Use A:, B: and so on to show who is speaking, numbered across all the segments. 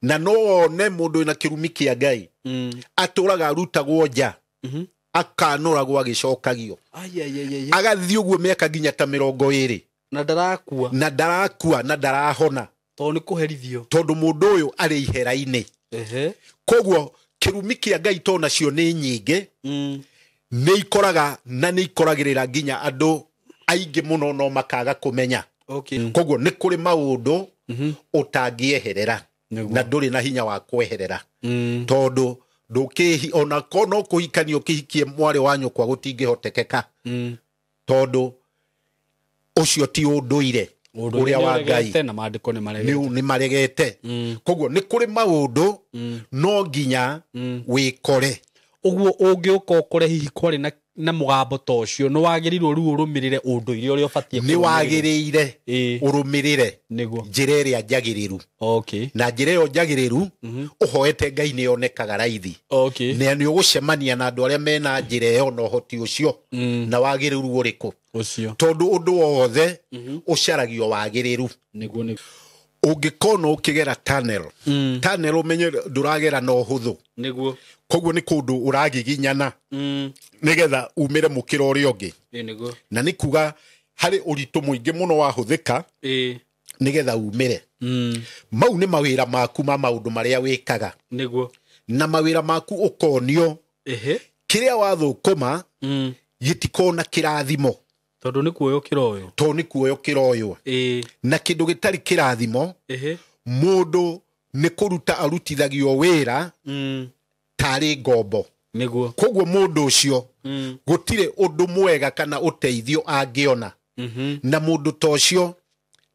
A: Na no wone mũndũ wĩna kĩrumi kĩa Ngai atũraga arutagwo nja, akanũragwo agĩcokagio, agathiĩ ũguo mĩaka nginya ta 20
B: na ndarakua,
A: na ndarakua na ndarahona,
B: tondũ nĩ kũherithio,
A: tondũ mũndũ ũyũ arĩ ihera-inĩ. Koguo kĩrumi kĩa Ngai to nacio nĩ nyingĩ, nĩ ikoraga na nĩ ikoragĩrĩra nginya andũ aingĩ mũno no makaga kũmenya. Koguo nĩ kũrĩ maũndũ ũtangĩeherera na ndũrĩ na hinya wa kweherera, tondũ ndũkĩhi ona ko no kũhikania ũkĩhikie mwarĩ wa nyũkwa gũtingĩhotekeka, tondũ ũcio ti ũndũire ũrĩa wa Ngai
B: na maandĩko nĩ maregete,
A: nĩ maregete. Koguo nĩ kũrĩ maũndũ no nginya wĩkore.
B: Ũguo ũngĩũka ũkore hihi kwarĩ na mũgambo ta ũcio, nĩ wagĩrĩirwo rĩu ũrũmĩrĩre ũndũire ũrĩa ũbatiĩ,
A: nĩ wagĩrĩire ũrũmĩrĩre njĩra ĩrĩa njagĩrĩru. Na njĩra ĩyo njagĩrĩru ũhoete Ngai nĩ yonekaga raithi. Na nĩ ũgũcemania na andũ arĩa mena njĩra ĩyo na ũhoti ũcio na wagĩrĩru ũrĩkũ
B: ũcio,
A: tondũ ũndũ wothe ũcaragio wagĩrĩru.
B: Nĩguo
A: ũngĩkona ũkĩgera tunnel, tunnel ũmenye ndũragera na ũhũthũ.
B: Nĩguo.
A: Koguo nĩ kũndũ ũragiginyana nĩgetha umĩre mũkĩra ũrĩa ũngĩ.
B: Nĩguo.
A: Na nĩ kuga harĩ ũritũ mũingĩ mũno wahũthĩka nĩgetha umĩre. Mau nĩ mawĩra maku ma maũndũ marĩa wĩkaga.
B: Nĩguo.
A: Na mawĩra maku ũkonio kĩrĩa wathũkũma gĩtikona kĩrathimo,
B: tondũ nĩ kuoywo kĩroywo,
A: tondũ nĩ kuoywo kĩroywo. Na kĩndũ gĩtarĩ kĩrathimo, mũndũ nĩ kũruta arutithagio wĩra tarĩ ngombo.
B: Nĩguo.
A: Koguo mũndũ ũcio gũtirĩ ũndũ mwega kana ũteithio angĩona. Na mũndũ ta ũcio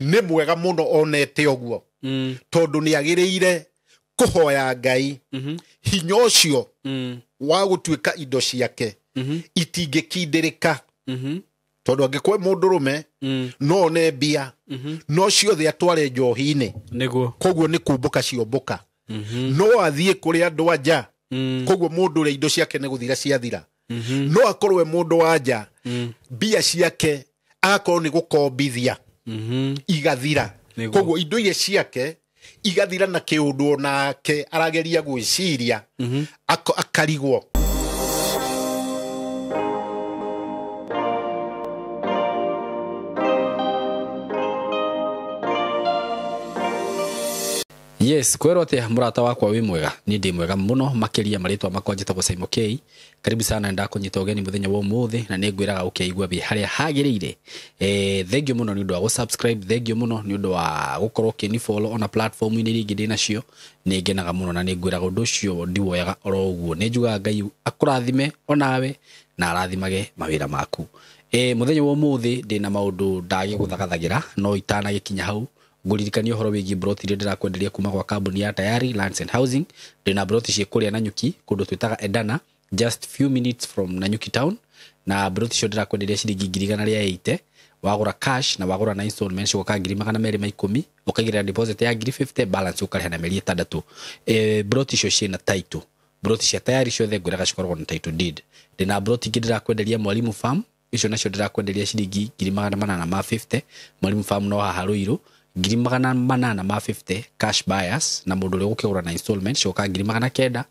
A: nĩ mwega mũno onete ũguo, tondũ nĩ agĩrĩire kũhoya Ngai hinya ũcio wa gũtuĩka indo ciake itingĩkindĩrĩka. Tondũ angĩkorwo mũndũrũme no one mbia no ciothe atware njohi-inĩ.
B: Nĩguo.
A: Koguo nĩ kũmbũka ciombũka. No athiĩ kũrĩ andũ a nja. Koguo mũndũ ũrĩa indo ciake nĩ gũthira ciathira. No akorwo e mũndũ wa nja, mbia ciake agakorwo nĩ gũkombithia igathira. Koguo indo iria ciake igathira na kĩũndũ onake arageria gwĩciria akarigwo.
B: Yes, kwero atia murata wakwa wi mwega, ni ndi mwega muno makiria maritwa makwa njitagwo Simon K. Karibu sana ndakunyita ugeni muthenya wa umuthi na ningwiraga ukiigua bi haria hagiriire. Thank you muno ni undu wa subscribe, thank you muno ni undu wa gukorwo ukini follow ona platform ini ringi ndi nacio. Ni ngenaga muno na ningwiraga undu ucio ndiwoyaga oro uguo. Ni njugaga Ngai akurathime onawe na arathimage mawira maku. Muthenya wa umuthi ndi na maundu ndagiguthagathagĩra no itanagikinya hau nguririkania uhoro wigie broti iria ndirakwenderia kuma gwa kambuni ya Tayari Lands and Housing. Ndina broti ciĩ kũrĩa Nanyuki kũndũ twĩtaga Edana, just few minutes from Nanyuki town, na broti icio ndirakwenderia ciringi 180,000 wagũra cash na wagũra na installment cigoka 210,000, ũkaigĩrĩra deposit ya 50,000, balance ũkarĩha na mĩeri 6. Broti icio ciĩna title, broti cia Tayari ciothe ngwĩraga cikoragwo na title deed. Ndina broti ingĩ ndirakwenderia Mwalimu Farm, icio nacio ndirakwenderia ciringi 850,000. Mwalimu Farm no haha Ruiru 850,000 cash buyers, na mũndũ ũrĩa ũgũkĩgũra na installment coka 900,000,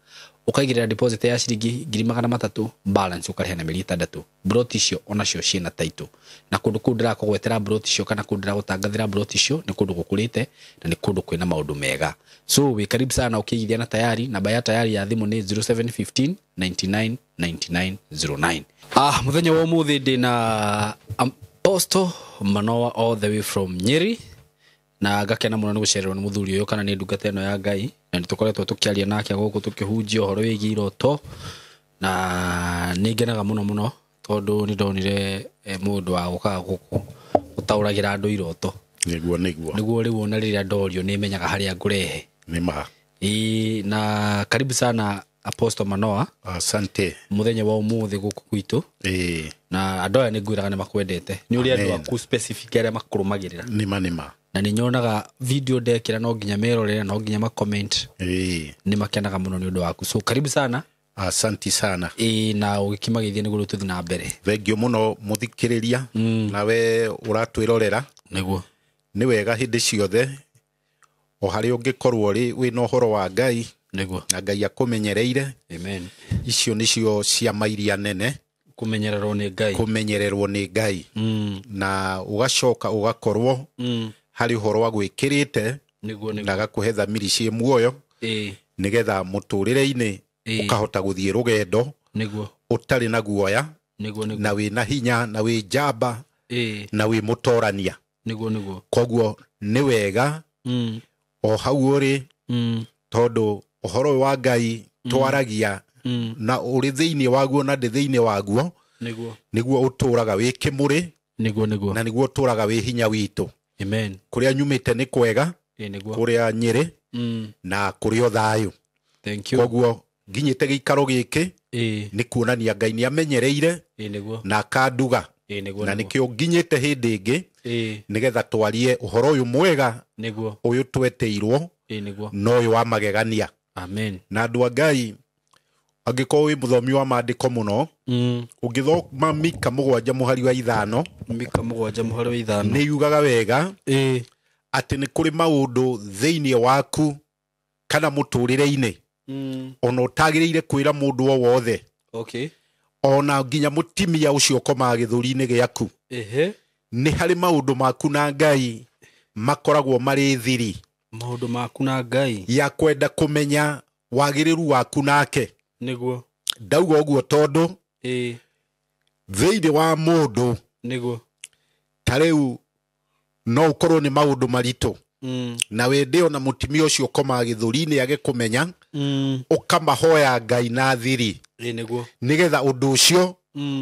B: ũkaigĩrĩra deposit ya ciringi 300,000, balance ũkarĩha na mĩeri 6. Broti icio onacio ciĩna title, na kũndũ kũu ndĩrakũgwetera broti icio kana kũndũ ndĩragũtangathĩra broti icio nĩ kũndũ gũkũrĩte na nĩ kũndũ kwĩna maũndũ mega. So wĩ karibu sana ũkĩigithia na Tayari. Namba ya Tayari ya thimũ nĩ 0715 99 99 09. Mũthenya wa ũmũthĩ ndĩna Apostle Manoah all the way from Nyeri, na ngakena muno nĩ gũcererwo nĩ mũthuri ũyũ kana nĩ ndungata ĩno ya Ngai, na nĩ tũkoretwo tũkĩaria nake gũkũ tũkĩhunjia ũhoro wĩgiĩ iroto, na nĩ ngenaga mũno mũno tondũ nĩ ndonire mũndũ wa gũkaga gũkũ gũtaũragĩra andũ iroto.
A: Nĩguo, nĩguo.
B: Nĩguo rĩu ona rĩrĩa ndorio nĩ menyaga harĩa ngũrehe.
A: Nĩ ma.
B: Na karibu sana Apostle Manoah.
A: Asante.
B: Mũthenya wa ũmũthĩ gũkũ gwitũ. Na andũ aya nĩ ngwĩraga nĩ makwendete. Nĩ ũrĩa andũ aku specific arĩa makũrũmagĩrĩra.
A: Nĩ ma, nĩ ma.
B: Na nĩ nyonaga video ndekĩra no nginya merorere, no nginya ma comment. Nĩ makenaga mũno nĩ ũndũ waku. So karibu sana.
A: Asante sana.
B: Na ũgĩkĩmageithia nĩguo tũthiĩ na mbere.
A: Thengiũ mũno mũthikĩrĩria, nawe ũratwĩrorera.
B: Nĩguo.
A: Nĩ wega hĩndĩ ciothe O harĩa ũngĩkorwo rĩ wĩna ũhoro wa Ngai
B: Nĩguo.
A: na Ngai akũmenyereire.
B: Amen.
A: Icio nĩcio ciama iria nene.
B: Kũmenyererwo nĩ Ngai.
A: Kũmenyererwo nĩ Ngai. Na ũgacoka ũgakorwo harĩ ũhoro agwĩkĩrĩte.
B: Nĩguo nĩguo.
A: Na agakũhe thamiri ciĩ muoyo. Nĩgetha mũtũrĩre-inĩ ũkahota gũthiĩ rũgendo.
B: Nĩguo.
A: Ũtarĩ na guoya.
B: Nĩguo nĩguo.
A: Na wĩna hinya na wĩ njamba. Na wĩ mũtorania.
B: Nĩguo nĩguo.
A: Koguo nĩ wega o hau ũrĩ tondũ ũhoro ũyũ wa Ngai twaragia na ũrĩ thĩinĩ waguo na ndĩ thĩinĩ waguo.
B: Nĩguo.
A: Nĩguo ũtũraga wĩ kĩmũrĩ.
B: Nĩguo nĩguo.
A: Na nĩguo ũtũraga wĩ hinya witũ.
B: Amen.
A: Kũrĩa nyumĩte nĩ kwega.
B: Nĩguo.
A: Kũrĩa Nyĩrĩ na kũrĩa thayũ.
B: Thank you.
A: Koguo nginyĩte gĩikaro gĩkĩ nĩ kuonania Ngai nĩ amenyereire
B: nĩguo.
A: na akanduga.
B: Nĩguo.
A: Na nĩkĩo nginyĩte hĩndĩ ĩngĩ nĩgetha twarie ũhoro ũyũ mwega.
B: Nĩguo.
A: Ũyũ twetĩirwo.
B: Nĩguo.
A: Na ũyũ wa magegania.
B: Amen.
A: Na andũ a Ngai angĩkorwo wĩ mũthomi wa maandĩko mũno ũngĩthoma Mika 7 mũhari wa 5.
B: Mika 7 mũhari wa 5.
A: Nĩ yugaga wega atĩ nĩ kũrĩ maũndũ thĩinĩ waku kana mũtũrĩre-inĩ ona ũtagĩrĩire kwĩra mũndũ o wothe.
B: Okay.
A: Ona nginya mũtimia ũcio ũkomaga gĩthũri-inĩ gĩaku. Nĩ harĩ maũndũ maku na Ngai makoragwo marĩ thiri.
B: Maũndũ maku na Ngai
A: ya kwenda kũmenya wagĩrĩru waku nake.
B: Nĩguo.
A: Ndauga ũguo tondũ thĩinĩ wa mũndũ.
B: Nĩguo.
A: Ta rĩu no ũkorwo nĩ maũndũ maritũ na wende ona mũtimia ũcio ũkomaga gĩthũri-inĩ age kũmenya ũkamahoya Ngai na thiri.
B: Nĩguo.
A: Nĩgetha ũndũ ũcio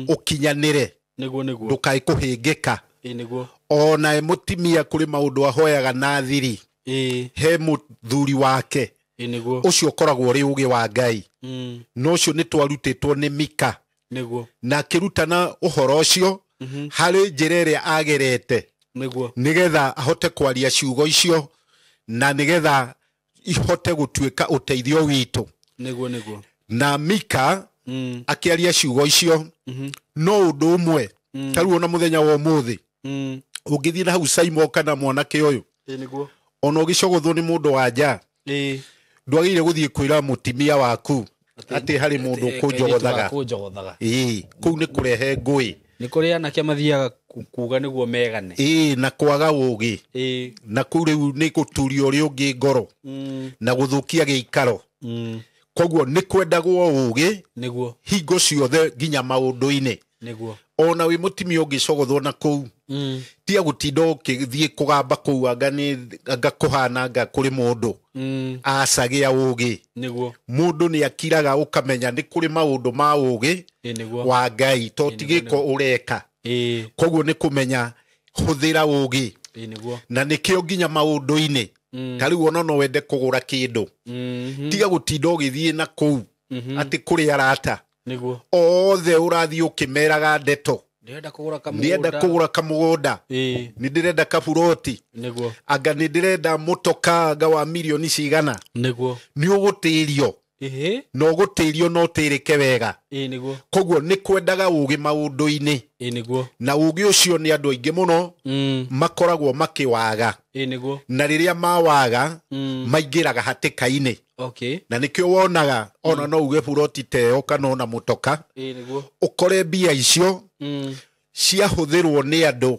A: ũkinyanĩre.
B: Nĩguo nĩguo.
A: Ndũkae kũhĩngĩka.
B: Nĩguo.
A: Ona mũtimia kũrĩ maũndũ ahoyaga na thiri. He mũthuri wake.
B: Nĩguo.
A: Ũcio ũkoragwo ũrĩ ũgĩ wa Ngai. Na ũcio nĩ twarutĩtwo nĩ Mika.
B: Nĩguo.
A: Na akĩrutana ũhoro ũcio harĩ njĩra ĩrĩa agerete.
B: Nĩguo.
A: Nĩgetha ahote kwaria ciugo icio na nĩgetha ihote gũtuĩka ũteithio witũ.
B: Nĩguo nĩguo.
A: Na Mika akĩaria ciugo icio no ũndũ ũmwe ta rĩu ona mũthenya wa ũmũthĩ ũngĩthiĩ na hau Saimo kana mwanake ũyũ.
B: Nĩguo.
A: Ona ũgĩcogothwo nĩ mũndũ wa nja ndwagĩrĩire gũthiĩ kwĩra mũtimia waku atĩ harĩ mũndũ ũkũnjogothaga. Kũu nĩ kũrehe ngũĩ.
B: Nĩ kũrĩ anake mathiaga kuga nĩguo megane.
A: Na kwaga ũgĩ. Na kũu rĩu nĩ gũturia ũrĩa ũngĩ ngoro. Na gũthũkia gĩikaro. Koguo nĩ kwendagwo ũgĩ.
B: Nĩguo.
A: Hingo ciothe nginya maũndũ-inĩ.
B: Nĩguo.
A: Ona wĩ mũtimia ũngĩcogothwo na kũu tia gũtinda ũkĩthiĩ kũgamba kũu anga nĩ anga kũhana anga kũrĩ mũndũ. Aca gĩa ũgĩ.
B: Nĩguo.
A: Mũndũ nĩ akiraga ũkamenya nĩ kũrĩ maũndũ ma ũgĩ wa Ngai to ti gĩko ũreka. Koguo nĩ kũmenya hũthĩra ũgĩ.
B: Nĩguo.
A: Na nĩkĩo nginya maũndũ-inĩ. Ta rĩu ona no wende kũgũra kĩndũ. Tiga gũtinda ũgĩthiĩ na kũu atĩ kũrĩ arata.
B: Nĩguo.
A: Othe ũrathiĩ ũkĩmeraga ndeto.
B: Ndĩrenda kũgũra kamũgũnda.
A: Ndĩrenda kũgũra kamũgũnda. Nĩ ndĩrenda kaburoti.
B: Nĩguo.
A: Anga nĩ ndĩrenda mũtoka anga wa mirioni cigana.
B: Nĩguo.
A: Nĩ ũgũtĩrio. Na ũgũtĩrio no ũtĩrĩke wega.
B: Nĩguo.
A: Koguo nĩ kwendaga ũgĩ maũndũ-inĩ.
B: Nĩguo.
A: Na ũgĩ ũcio nĩ andũ aingĩ mũno makoragwo makĩwaga.
B: Nĩguo.
A: Na rĩrĩa mawaga maingĩraga hatĩka-inĩ.
B: Okay.
A: Na nĩkĩo wonaga ona no uge buroti ta ĩyo kana ona mũtoka.
B: Nĩguo.
A: Ũkore mbia icio ciahũthĩrwo nĩ andũ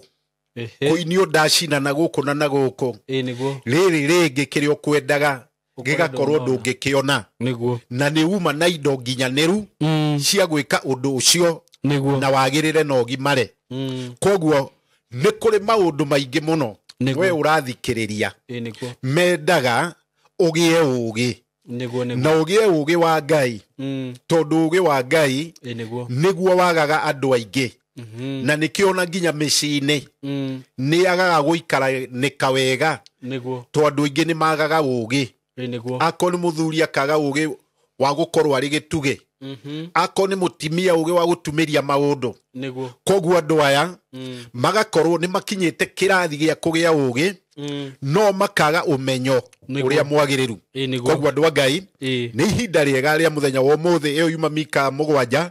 A: kũinio ndacina na gũkũ na na gũkũ.
B: Nĩguo.
A: Rĩrĩ rĩngĩ kĩrĩa ũkwendaga gĩgakorwo ndũngĩkĩona.
B: Nĩguo.
A: Na nĩ uma na indo nginyanĩru cia gwĩka ũndũ ũcio.
B: Nĩguo.
A: Na wagĩrĩre na ũgimare. Koguo nĩ kũrĩ maũndũ maingĩ mũno we ũrathikĩrĩria.
B: Nĩguo.
A: Mendaga ũgĩe ũgĩ.
B: Nĩguo nĩguo.
A: Na ũgĩe ũgĩ wa Ngai. Tondũ ũgĩ wa Ngai
B: nĩguo.
A: Nĩguo wagaga andũ aingĩ. Na nĩkĩo ona nginya mĩciĩ-inĩ nĩ yagaga gũikaranĩka wega.
B: Nĩguo.
A: Tondũ aingĩ nĩ magaga ũgĩ.
B: Nĩguo.
A: Akorwo nĩ mũthuri akaga ũgĩ wa gũkorwo arĩ gĩtugĩ. Akorwo nĩ mũtimia ũgĩ wa gũtumĩria maũndũ.
B: Nĩguo.
A: Koguo andũ aya magakorwo nĩ makinyĩte kĩrathi gĩa kũgĩa ũgĩ no makaga ũmenyo ũrĩa mwagĩrĩru. Koguo andũ a Ngai nĩ ihinda rĩega rĩa mũthenya wa ũmũthĩ ĩyo yuma Mika 7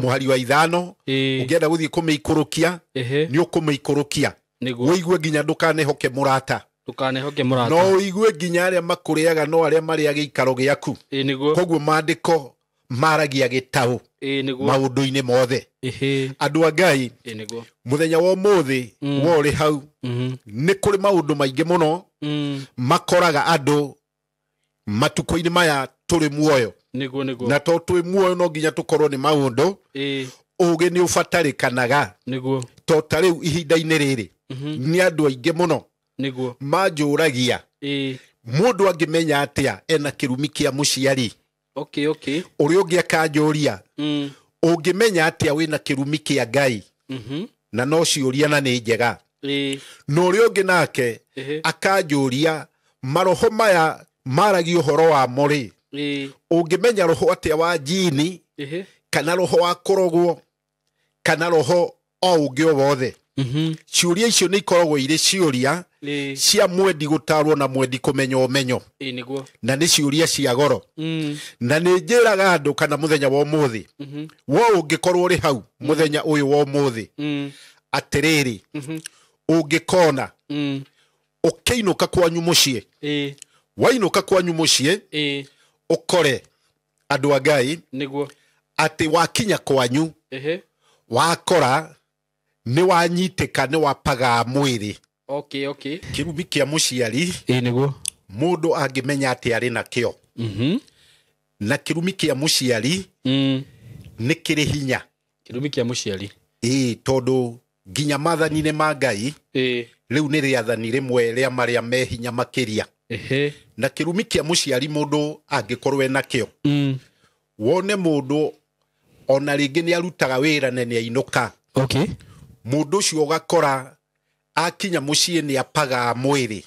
A: mũhari wa 5. Ũngĩenda gũthiĩ kũmĩikũrũkia nĩ ũkũmĩikũrũkia. Wĩigue nginya ndũkanehoke mũrata.
B: Ndũkanehoke mũrata.
A: No ũigue nginya arĩa makũrĩaga no arĩa marĩa gĩikaro gĩaku.
B: Ĩĩ nĩguo.
A: Koguo maandĩko maragia gĩtaũ.
B: Ĩĩ nĩguo.
A: Maũndũ-inĩ mothe.
B: Ĩhĩ.
A: Andũ a Ngai.
B: Ĩĩ nĩguo.
A: Mũthenya wa ũmũthĩ wo ũrĩ hau. Nĩ kũrĩ maũndũ maingĩ mũno makoraga andũ matukũ-inĩ maya tũrĩ muoyo.
B: Nĩguo nĩguo.
A: Na to twĩ muoyo no nginya tũkorwo nĩ maũndũ.
B: Ĩĩ.
A: Ũgĩ nĩ ũbatarĩkanaga.
B: Nĩguo.
A: To ta rĩu ihinda-inĩ rĩrĩ. Nĩ andũ aingĩ mũno.
B: Nĩguo.
A: Manjũragia.
B: Ĩĩ.
A: Mũndũ angĩmenya atĩa ena kĩrumi kĩa mũciari?
B: Okay, okay.
A: Ũrĩa ũngĩ akanjũria. Ũngĩmenya atĩa wĩna kĩrumi kĩa Ngai? Na no ciũria na nĩ njega.
B: Ĩĩ.
A: Na ũrĩa ũngĩ nake akanjũria maroho maya maragia ũhoro wamo rĩ.
B: Ĩĩ.
A: Ũngĩmenya roho atĩa wa jini kana roho wa kũrogwo kana roho o ũngĩ o wothe. Ciũria icio nĩ ikoragwo irĩ ciũria cia mwendi gũtarwo na mwendi kũmenya ũmenyo.
B: Ĩĩ nĩguo.
A: Na nĩ ciũria cia goro. Na nĩ njĩraga andũ kana mũthenya wa ũmũthĩ. Wo ũngĩkorwo ũrĩ hau mũthenya ũyũ wa ũmũthĩ. Atĩrĩrĩ. Ũngĩkona. Ũkĩinũka kwanyu mũciĩ.
B: Ĩĩ.
A: Wainũka kwanyu mũciĩ.
B: Ĩĩ.
A: Ũkore andũ a Ngai.
B: Nĩguo.
A: Atĩ wakinya kwanyu. Wakora nĩ wanyitĩka nĩ wapagaa mwĩrĩ.
B: Okay, okay.
A: Kĩrumi kĩa mũciari.
B: Ĩĩ nĩguo.
A: Mũndũ angĩmenya atĩ arĩ nakĩo. Na kĩrumi kĩa mũciari nĩ kĩrĩ hinya.
B: Kĩrumi kĩa mũciari.
A: Ĩĩ, tondũ nginya maathani-inĩ ma Ngai.
B: Ĩĩ.
A: Rĩu nĩ rĩathani rĩmwe rĩa marĩa me hinya makĩria. Na kĩrumi kĩa mũciari mũndũ angĩkorwo enakĩo. Wone mũndũ ona rĩngĩ nĩ arutaga wĩra na nĩ ainũka.
B: Okay.
A: Mũndũ ũcio ũgakora akinya mũciĩ nĩ apagaa mwĩrĩ.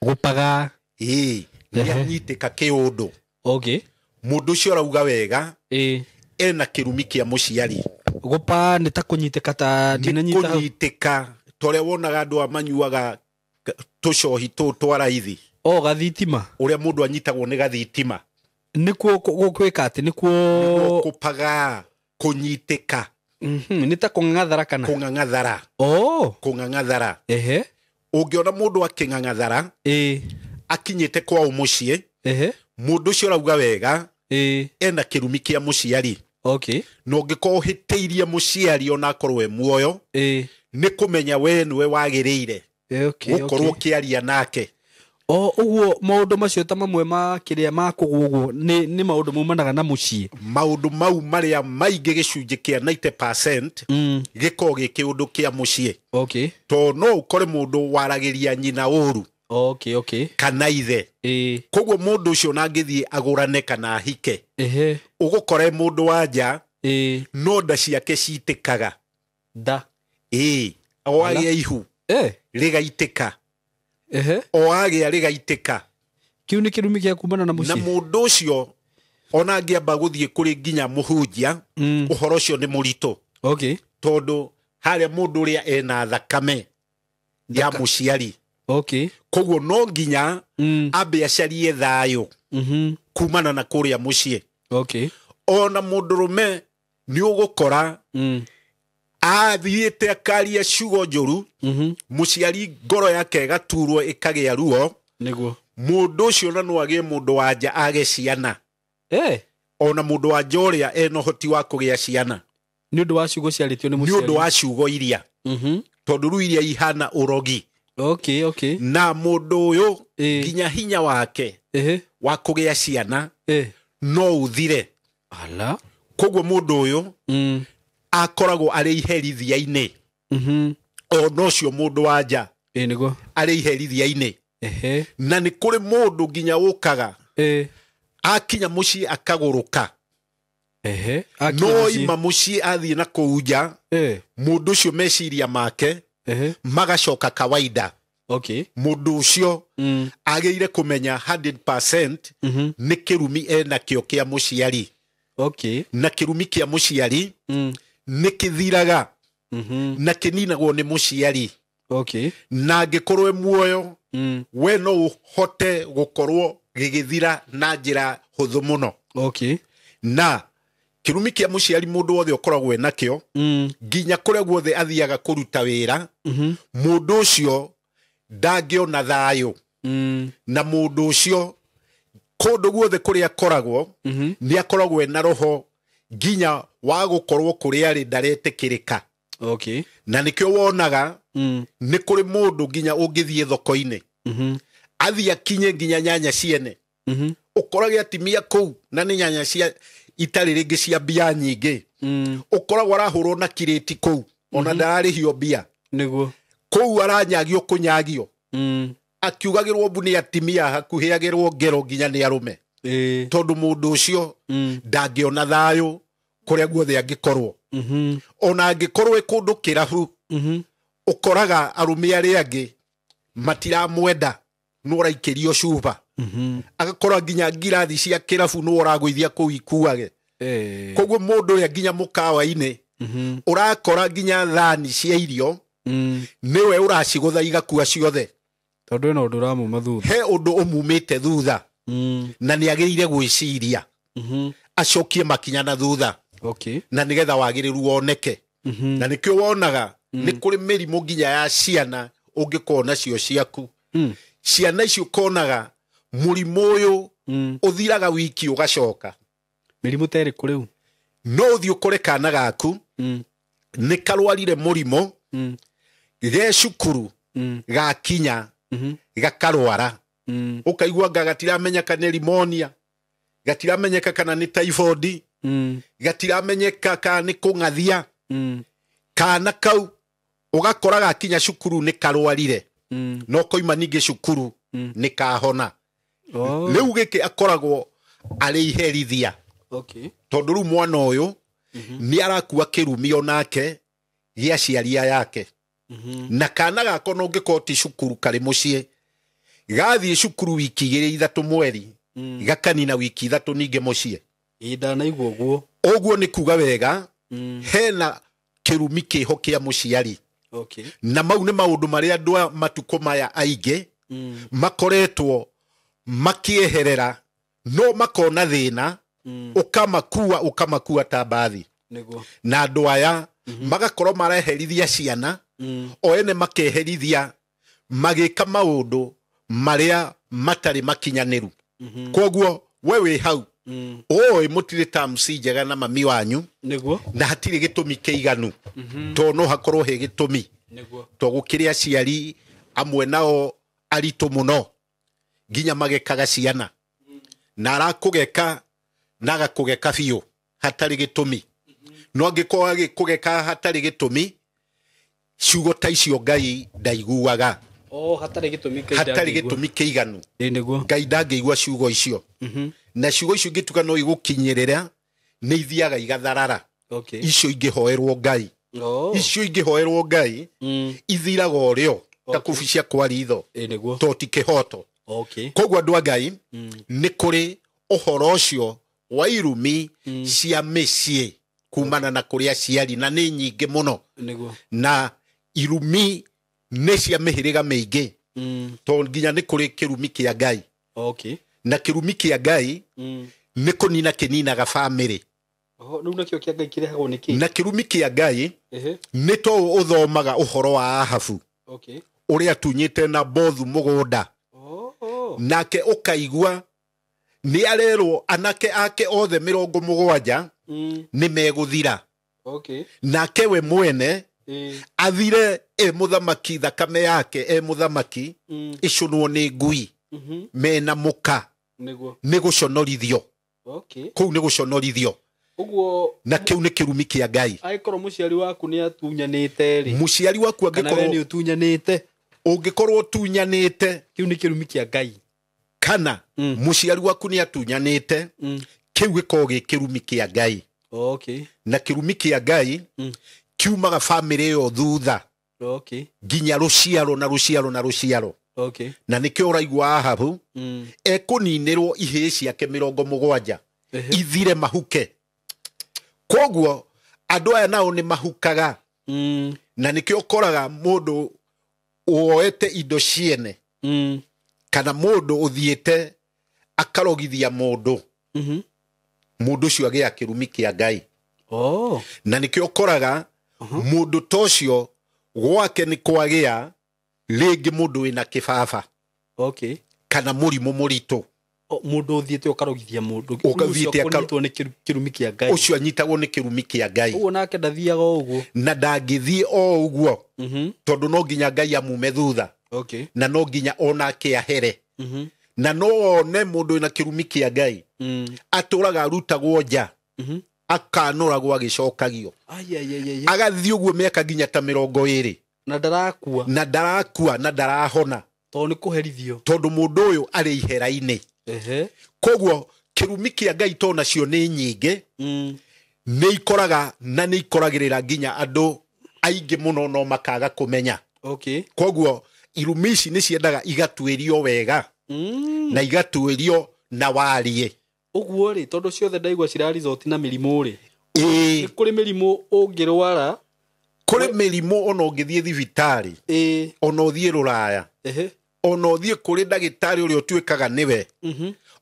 B: Gũpagaa.
A: Ĩĩ, nĩ anyitĩka kĩũndũ.
B: Okay.
A: Mũndũ ũcio arauga wega.
B: Ĩĩ.
A: Ena kĩrumi kĩa mũciari.
B: Gũpaa nĩ ta kũnyitĩka ta ndinanyita.
A: Nĩ kũnyitĩka ta ũrĩa wonaga andũ a manyuaga tũcohi tũũ twa raithi.
B: O gathitima.
A: Ũrĩa mũndũ anyitagwo nĩ gathitima.
B: Nĩkuo gwĩka atĩ nĩkuo
A: kũpagaa kũnyitĩka.
B: Nĩ ta kũng'ang'athara kana?
A: Kũng'ang'athara.
B: Oh.
A: Kũng'ang'athara.
B: Ehe.
A: Ũngĩona mũndũ akĩng'ang'athara.
B: Ĩĩ.
A: Akinyĩte kwao mũciĩ.
B: Ehe.
A: Mũndũ ũcio arauga wega.
B: Ĩĩ.
A: Ena kĩrumi kĩa mũciari.
B: Okay.
A: Na ũngĩkorwo ũhĩtĩirie mũciari ona akorwo e muoyo.
B: Ĩĩ.
A: Nĩ kũmenya we nĩwe wagĩrĩire.
B: Okay,
A: gũkorwo ũkĩaria nake.
B: O ũguo maũndũ macio ta mamwe ma kĩrĩa ma kũgwo ũguo nĩ maũndũ maumanaga na mũciĩ.
A: Maũndũ mau marĩa maingĩ gĩcunjĩ kĩa 90% gĩkoragwo gĩ kĩũndũ kĩa mũciĩ.
B: Okay.
A: To no ũkore mũndũ waragĩria nyina ũru.
B: Okay, okay.
A: Kana ithe.
B: Ĩĩ.
A: Koguo mũndũ ũcio ona angĩthiĩ agũrane kana ahike.
B: Ehe.
A: Ũgũkora mũndũ wa nja.
B: Ĩĩ.
A: No nda ciake citĩkaga.
B: Nda.
A: Ĩĩ. O agĩa ihu. Rĩgaitĩka.
B: Ehe.
A: O agĩa rĩgaitĩka.
B: Kĩu nĩ kĩrumi gĩa kumana na mũciĩ.
A: Na mũndũ ũcio ona angĩamba gũthiĩ kũrĩ nginya mũhunjia, ũhoro ũcio nĩ mũritũ.
B: Okay.
A: Tondũ harĩa mũndũ ũrĩa ena thakame ya mũciari.
B: Okay.
A: Koguo no nginya ambe acarie thayũ kumana na kũrĩa mũciĩ.
B: Okay.
A: Ona mũndũrũme nĩ ũgũkora athiĩte akaria ciugo njũru, mũciari ngoro yake ĩgaturwo ĩkagĩa ruo.
B: Nĩguo.
A: Mũndũ ũcio na no agĩe mũndũ wa nja age ciana. Ona mũndũ wa nja ũrĩa ena ũhoti wa kũgĩa ciana.
B: Nĩ ũndũ wa ciugo ciarĩtio nĩ mũciari.
A: Nĩ ũndũ wa ciugo iria. Tondũ rĩu iria ihana ũrogi.
B: Okay, okay.
A: Na mũndũ ũyũ nginya hinya wake wa kũgĩa ciana no ũthire.
B: Ala.
A: Koguo mũndũ ũyũ akoragwo arĩ iherithia-inĩ. Ona ũcio mũndũ wa nja
B: Ĩĩ nĩguo.
A: arĩ iherithia-inĩ. Na nĩ kũrĩ mũndũ nginya ũkaga akinya mũciĩ akagũrũka. No ima mũciĩ athiĩ na kũu nja, mũndũ ũcio meciria make magacoka kawaida.
B: Okay.
A: Mũndũ ũcio agĩrĩire kũmenya 100% nĩ kĩrumi enakĩo kĩa mũciari.
B: Okay.
A: Na kĩrumi kĩa mũciari nĩ kĩthiraga na kĩninagwo nĩ mũciari.
B: Okay.
A: Na angĩkorwo e muoyo, we no ũhote gũkorwo gĩgĩthira na njĩra hũthũ mũno.
B: Okay.
A: Na kĩrumi kĩa mũciari mũndũ wothe ũkoragwo enakĩo, nginya kũrĩa guothe athiaga kũruta wĩra, mũndũ ũcio ndangĩona thayũ. Na mũndũ ũcio kũndũ guothe kũrĩa akoragwo nĩ akoragwo ena roho nginya wa gũkorwo kũrĩa arĩ ndaretĩkĩrĩka.
B: Okay.
A: Na nĩkĩo wonaga nĩ kũrĩ mũndũ nginya ũngĩthiĩ thoko-inĩ athiĩ akinye nginya nyanya ciene ũkorage atimia kũu na nĩ nyanya cia itarĩ rĩngĩ cia mbia nyingĩ ũkoragwo arahũrwo na kirĩti kũu ona ndararĩhio mbia
B: Nĩguo.
A: Kũu aranyagio kũnyagio akiugagĩrwo mbu nĩ atimia hakuhĩ agĩrwo ngero nginya nĩ arũme tondũ mũndũ ũcio ndangĩona thayũ kũrĩa guothe angĩkorwo ona angĩkorwo ĩ kũndũ kĩrabu ũkoraga arũme arĩa angĩ matiramwenda nĩ ũraikĩrio cuba agakora nginya ngirathi cia kĩrabu nĩ ũragũithia kũu ikuage koguo mũndũ ũrĩa nginya mũkawa-inĩ ũrakora nginya thani cia irio nĩwe ũracigũtha igakua ciothe
B: tondũ ena ũndũ ũramuma thutha
A: he ũndũ ũmumĩte thutha na nĩ agĩrĩire gwĩciria acokie makinya na thutha
B: okay.
A: Na nĩgetha wagĩrĩru woneke na nĩkĩo wonaga nĩ kũrĩ mĩrimũ nginya ya ciana ũngĩkorwo nacio ciaku ciana icio ũkonaga mũrimũ ũyũ ũthiraga wiki ũgacoka
B: mĩrimũ ta ĩrĩkũ rĩu
A: no ũthiĩ ũkore kana gaku nĩ karwarire mũrimũ ge cukuru gakinya gakarwara ũkaigua nga gatiramenyeka nĩ rimonia gatiramenyeka kana nĩ typhoid gatiramenyeka kana nĩ kũng'athia kana kau ũgakora gakinya cukuru nĩ karwarire no koima ningĩ cukuru nĩ kahona rĩu gĩkĩ akoragwo arĩ iherithia
B: okay.
A: Tondũ rĩu mwana ũyũ nĩ arakua kĩrumi onake gĩa aciari yake na kana gako no ũngĩkorwo ti cukuru karĩ mũciĩ gathiĩ cukuru wiki igĩrĩ ithatũ mweri gakanina wiki ithatũ ningĩ mũciĩ
B: ndanaigua ũguo
A: ũguo nĩ kuga wega hena kĩrumi kĩho kĩa mũciari
B: okay.
A: Na mau nĩ maũndũ marĩa andũ a matukũ maya aingĩ makoretwo makĩeherera no makona thĩna ũkamakua ũkamakua ta mbathi
B: nĩguo
A: na andũ aya magakorwo mareherithia ciana o ene makeherithia magĩka maũndũ marĩa matarĩ makinyanĩru koguo we wĩ hau ũĩ mũtirĩ terms njega na mami wanyu
B: nĩguo
A: na hatirĩ gĩtũmi kĩiganu tondũ no hakorwo he gĩtũmi
B: nĩguo
A: to gũkĩrĩ aciari amwe nao aritũ mũno nginya magekaga ciana na arakũgeka na agakũgeka biũ hatarĩ gĩtũmi no angĩkorwo agĩkũgeka hatarĩ gĩtũmi ciugo ta icio Ngai ndaiguaga
B: hatarĩ gĩtũmi
A: hatarĩ gĩtũmi kĩiganu
B: nĩguo
A: Ngai ndangĩigua ciugo icio na ciugo icio ingĩtuga no igũkinyĩrĩra nĩ ithiaga igatharara
B: okay.
A: Icio ingĩhoerwo Ngai icio ingĩhoerwo Ngai ithiraga ũrĩo ta kubi cia kwa ritho
B: nĩguo
A: to ti kĩhoto
B: okay.
A: Koguo andũ a Ngai nĩ kũrĩ ũhoro ũcio wa irumi cia mĩciĩ kumana na kũrĩ aciari na nĩ nyingĩ mũno
B: nĩguo
A: na irumi nĩ cia mĩhĩrĩga mĩingĩ tondũ nginya nĩ kũrĩ kĩrumi kĩa Ngai
B: okay.
A: Na kĩrumi kĩa Ngai nĩ kũnina kĩninaga bamĩrĩ
B: rĩu nakĩo kĩa Ngai kĩrehagwo nĩ kĩ
A: na kĩrumi kĩa Ngai nĩ to ũthomaga ũhoro wa Ahabu
B: okay.
A: ũrĩa atunyĩte na Bothu mũgũnda nake ũkaigua nĩ arerwo anake ake othe 70 nĩ megũthira
B: okay.
A: Nake we mwene athire e mũthamaki thakame yake e mũthamaki ĩcũnwo nĩ ngui mena mũka
B: nĩguo
A: nĩ gũconorithio
B: okay.
A: Kũu nĩ gũconorithio
B: ũguo
A: na kĩu nĩ kĩrumi kĩa Ngai
B: angĩkorwo mũciari waku nĩ atunyanĩte rĩ
A: mũciari waku
B: kana we nĩ
A: angĩkorwo
B: ũtunyanĩte
A: ũngĩkorwo ũtunyanĩte
B: kĩu nĩ kĩrumi kĩa Ngai
A: kana mũciari waku nĩ atunyanĩte kĩu gĩkoragwo gĩ kĩrumi kĩa Ngai
B: okay.
A: Na kĩrumi kĩa Ngai kiumaga bamĩrĩ ĩyo thutha
B: okay.
A: nginya rũciaro na rũciaro na rũciaro
B: okay.
A: Na nĩkĩo ũraigua Ahabu ekũninĩrwo ihĩĩ ciake 70 ithire mahuke koguo andũ aya nao nĩ mahukaga na nĩkĩo ũkoraga mũndũ woete indo ciene kana mũndũ ũthiĩte akarogithia mũndũ mũndũ ũcio agĩa kĩrumi kĩa Ngai na nĩkĩo ũkoraga mũndũ ta ũcio gwake nĩ kwagĩa rĩngĩ mũndũ wĩna kĩbaba
B: Okay.
A: Kana mũrimũ mũritũ.
B: Mũndũ ũthiĩte ũkarogithia mũndũ.
A: Ũgathiĩte
B: ũkanyitwo nĩ kĩrumi kĩa Ngai.
A: Ũcio anyitagwo nĩ kĩrumi kĩa Ngai.
B: Ũguo nake ndathiaga o ũguo.
A: Na ndangĩthiĩ o ũguo. Tondũ no nginya Ngai amume thutha.
B: Okay.
A: Na no nginya onake ahere. Na no one mũndũ wĩna kĩrumi kĩa Ngai. Atũraga arutagwo nja. Akanũragwo agĩcokagio. Agathiĩ ũguo mĩaka nginya ta 20.
B: Na ndarakua.
A: Na ndarakua na ndarahona.
B: Tondũ nĩ kũherithio.
A: Tondũ mũndũ ũyũ arĩ ihera-inĩ. Koguo kĩrumi kĩa Ngai to nacio nĩ nyingĩ. Nĩ ikoraga na nĩ ikoragĩrĩra nginya andũ aingĩ mũno no makaga kũmenya.
B: Okay.
A: Koguo irumi ici nĩ ciendaga igatuĩrio wega. Na igatuĩrio na warie.
B: Ũguo rĩ, tondũ ciothe ndaigua cira result na mĩrimũ rĩ. Nĩ kũrĩ mĩrimũ ũngĩrwara.
A: Kũrĩ mĩrimũ ona ũngĩthiĩ thibitarĩ. Ona ũthiĩ rũraya. Ona ũthiĩ kũrĩ ndagĩtarĩ ũrĩa ũtuĩkaga nĩwe.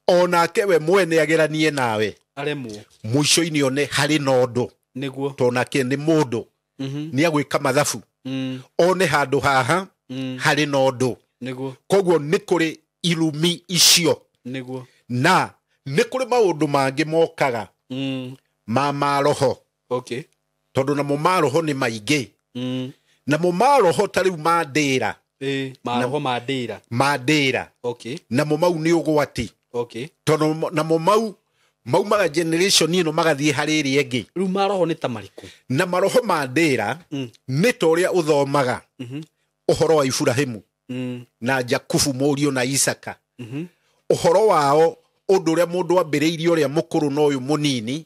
A: Onake we mwene ageranie nawe.
B: Aremwo.
A: Mũico-inĩ one harĩ na ũndũ.
B: Nĩguo.
A: Tondũ nake nĩ mũndũ. Nĩ agwĩka mathabu. One handũ haha harĩ na ũndũ.
B: Nĩguo.
A: Koguo nĩ kũrĩ irumi icio.
B: Nĩguo.
A: Na nĩ kũrĩ maũndũ mangĩ mokaga. Ma maroho.
B: Okay.
A: Tondũ namo maroho nĩ maingĩ. Namo maroho ta rĩu ma ndĩra.
B: Maroho ma ndĩra.
A: Ma ndĩra.
B: Okay.
A: Namo mau nĩ ũgwati.
B: Okay.
A: Tondũ namo mau maumaga generation ĩno magathiĩ harĩ ĩrĩa ĩngĩ.
B: Rĩu maroho nĩ ta marĩkũ?
A: Na maroho ma ndĩra nĩ ta ũrĩa ũthomaga ũhoro wa Iburahĩmu na Jakubu mũriũ na Isaka. Ũhoro wao ũndũ ũrĩa mũndũ ambĩrĩirie ũrĩa mũkũrũ na ũyũ mũnini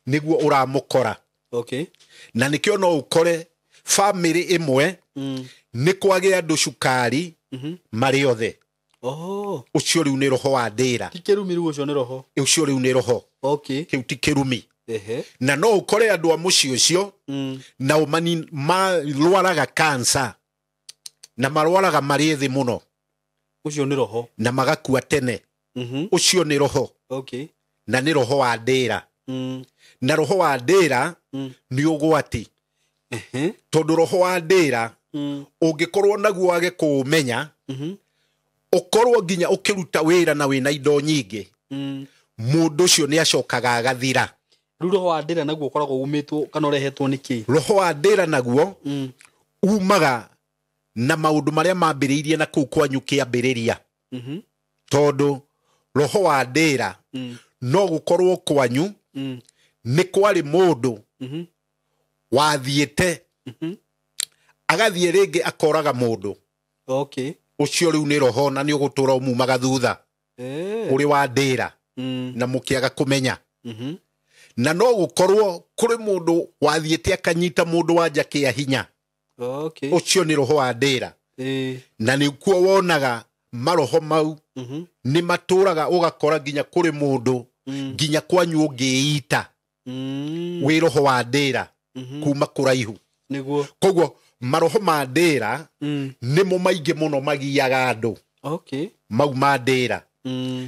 A: nĩguo ũramũkora.
B: Okay.
A: Na nĩkĩo no ũkore bamĩrĩ ĩmwe nĩ kwagĩa andũ cukari marĩ othe. Ũcio rĩu nĩ roho wa ndĩra.
B: Ti kĩrumi rĩu, ũcio nĩ roho.
A: Ũcio rĩu nĩ roho.
B: Okay.
A: Kĩu ti kĩrumi. Na no ũkore andũ a mũciĩ ũcio nao marwaraga cancer na marwaraga marĩ thĩ mũno.
B: Ũcio nĩ roho.
A: Na magakua tene. Ũcio nĩ roho.
B: Okay.
A: Na nĩ roho wa ndĩra. Na roho wa ndĩra nĩ ũgwati. Tondũ roho wa ndĩra ũngĩkorwo naguo wage kũũmenya, ũkorwo nginya ũkĩruta wĩra na wĩna indo nyingĩ, mũndũ ũcio nĩ acokaga agathira.
B: Rĩu roho wa ndĩra naguo ũkoragwo umĩtwo kana ũrehetwo nĩ kĩ?
A: Roho wa ndĩra naguo umaga na maũndũ marĩa mambĩrĩirie na kũu kwanyu kĩambĩrĩria. Tondũ roho wa ndĩra no gũkorwo kwanyu nĩ kwarĩ mũndũ wathiĩte agathiĩ rĩngĩ akoraga mũndũ.
B: Okay.
A: Ũcio rĩu nĩ roho na nĩ ũgũtũra ũmumaga thutha. Ũrĩ wa ndĩra na mũkĩaga kũmenya. Na no gũkorwo kũrĩ mũndũ wathiĩte akanyita mũndũ wa nja kĩa hinya.
B: Okay.
A: Ũcio nĩ roho wa ndĩra. Na nĩkuo wonaga maroho mau nĩ matũraga ũgakora nginya kũrĩ mũndũ nginya kwanyu ũngĩita wĩ roho wa ndĩra kuma kũraihu.
B: Nĩguo.
A: Koguo maroho ma ndĩra nĩmo maingĩ mũno magiaga andũ.
B: Okay.
A: Mau ma ndĩra.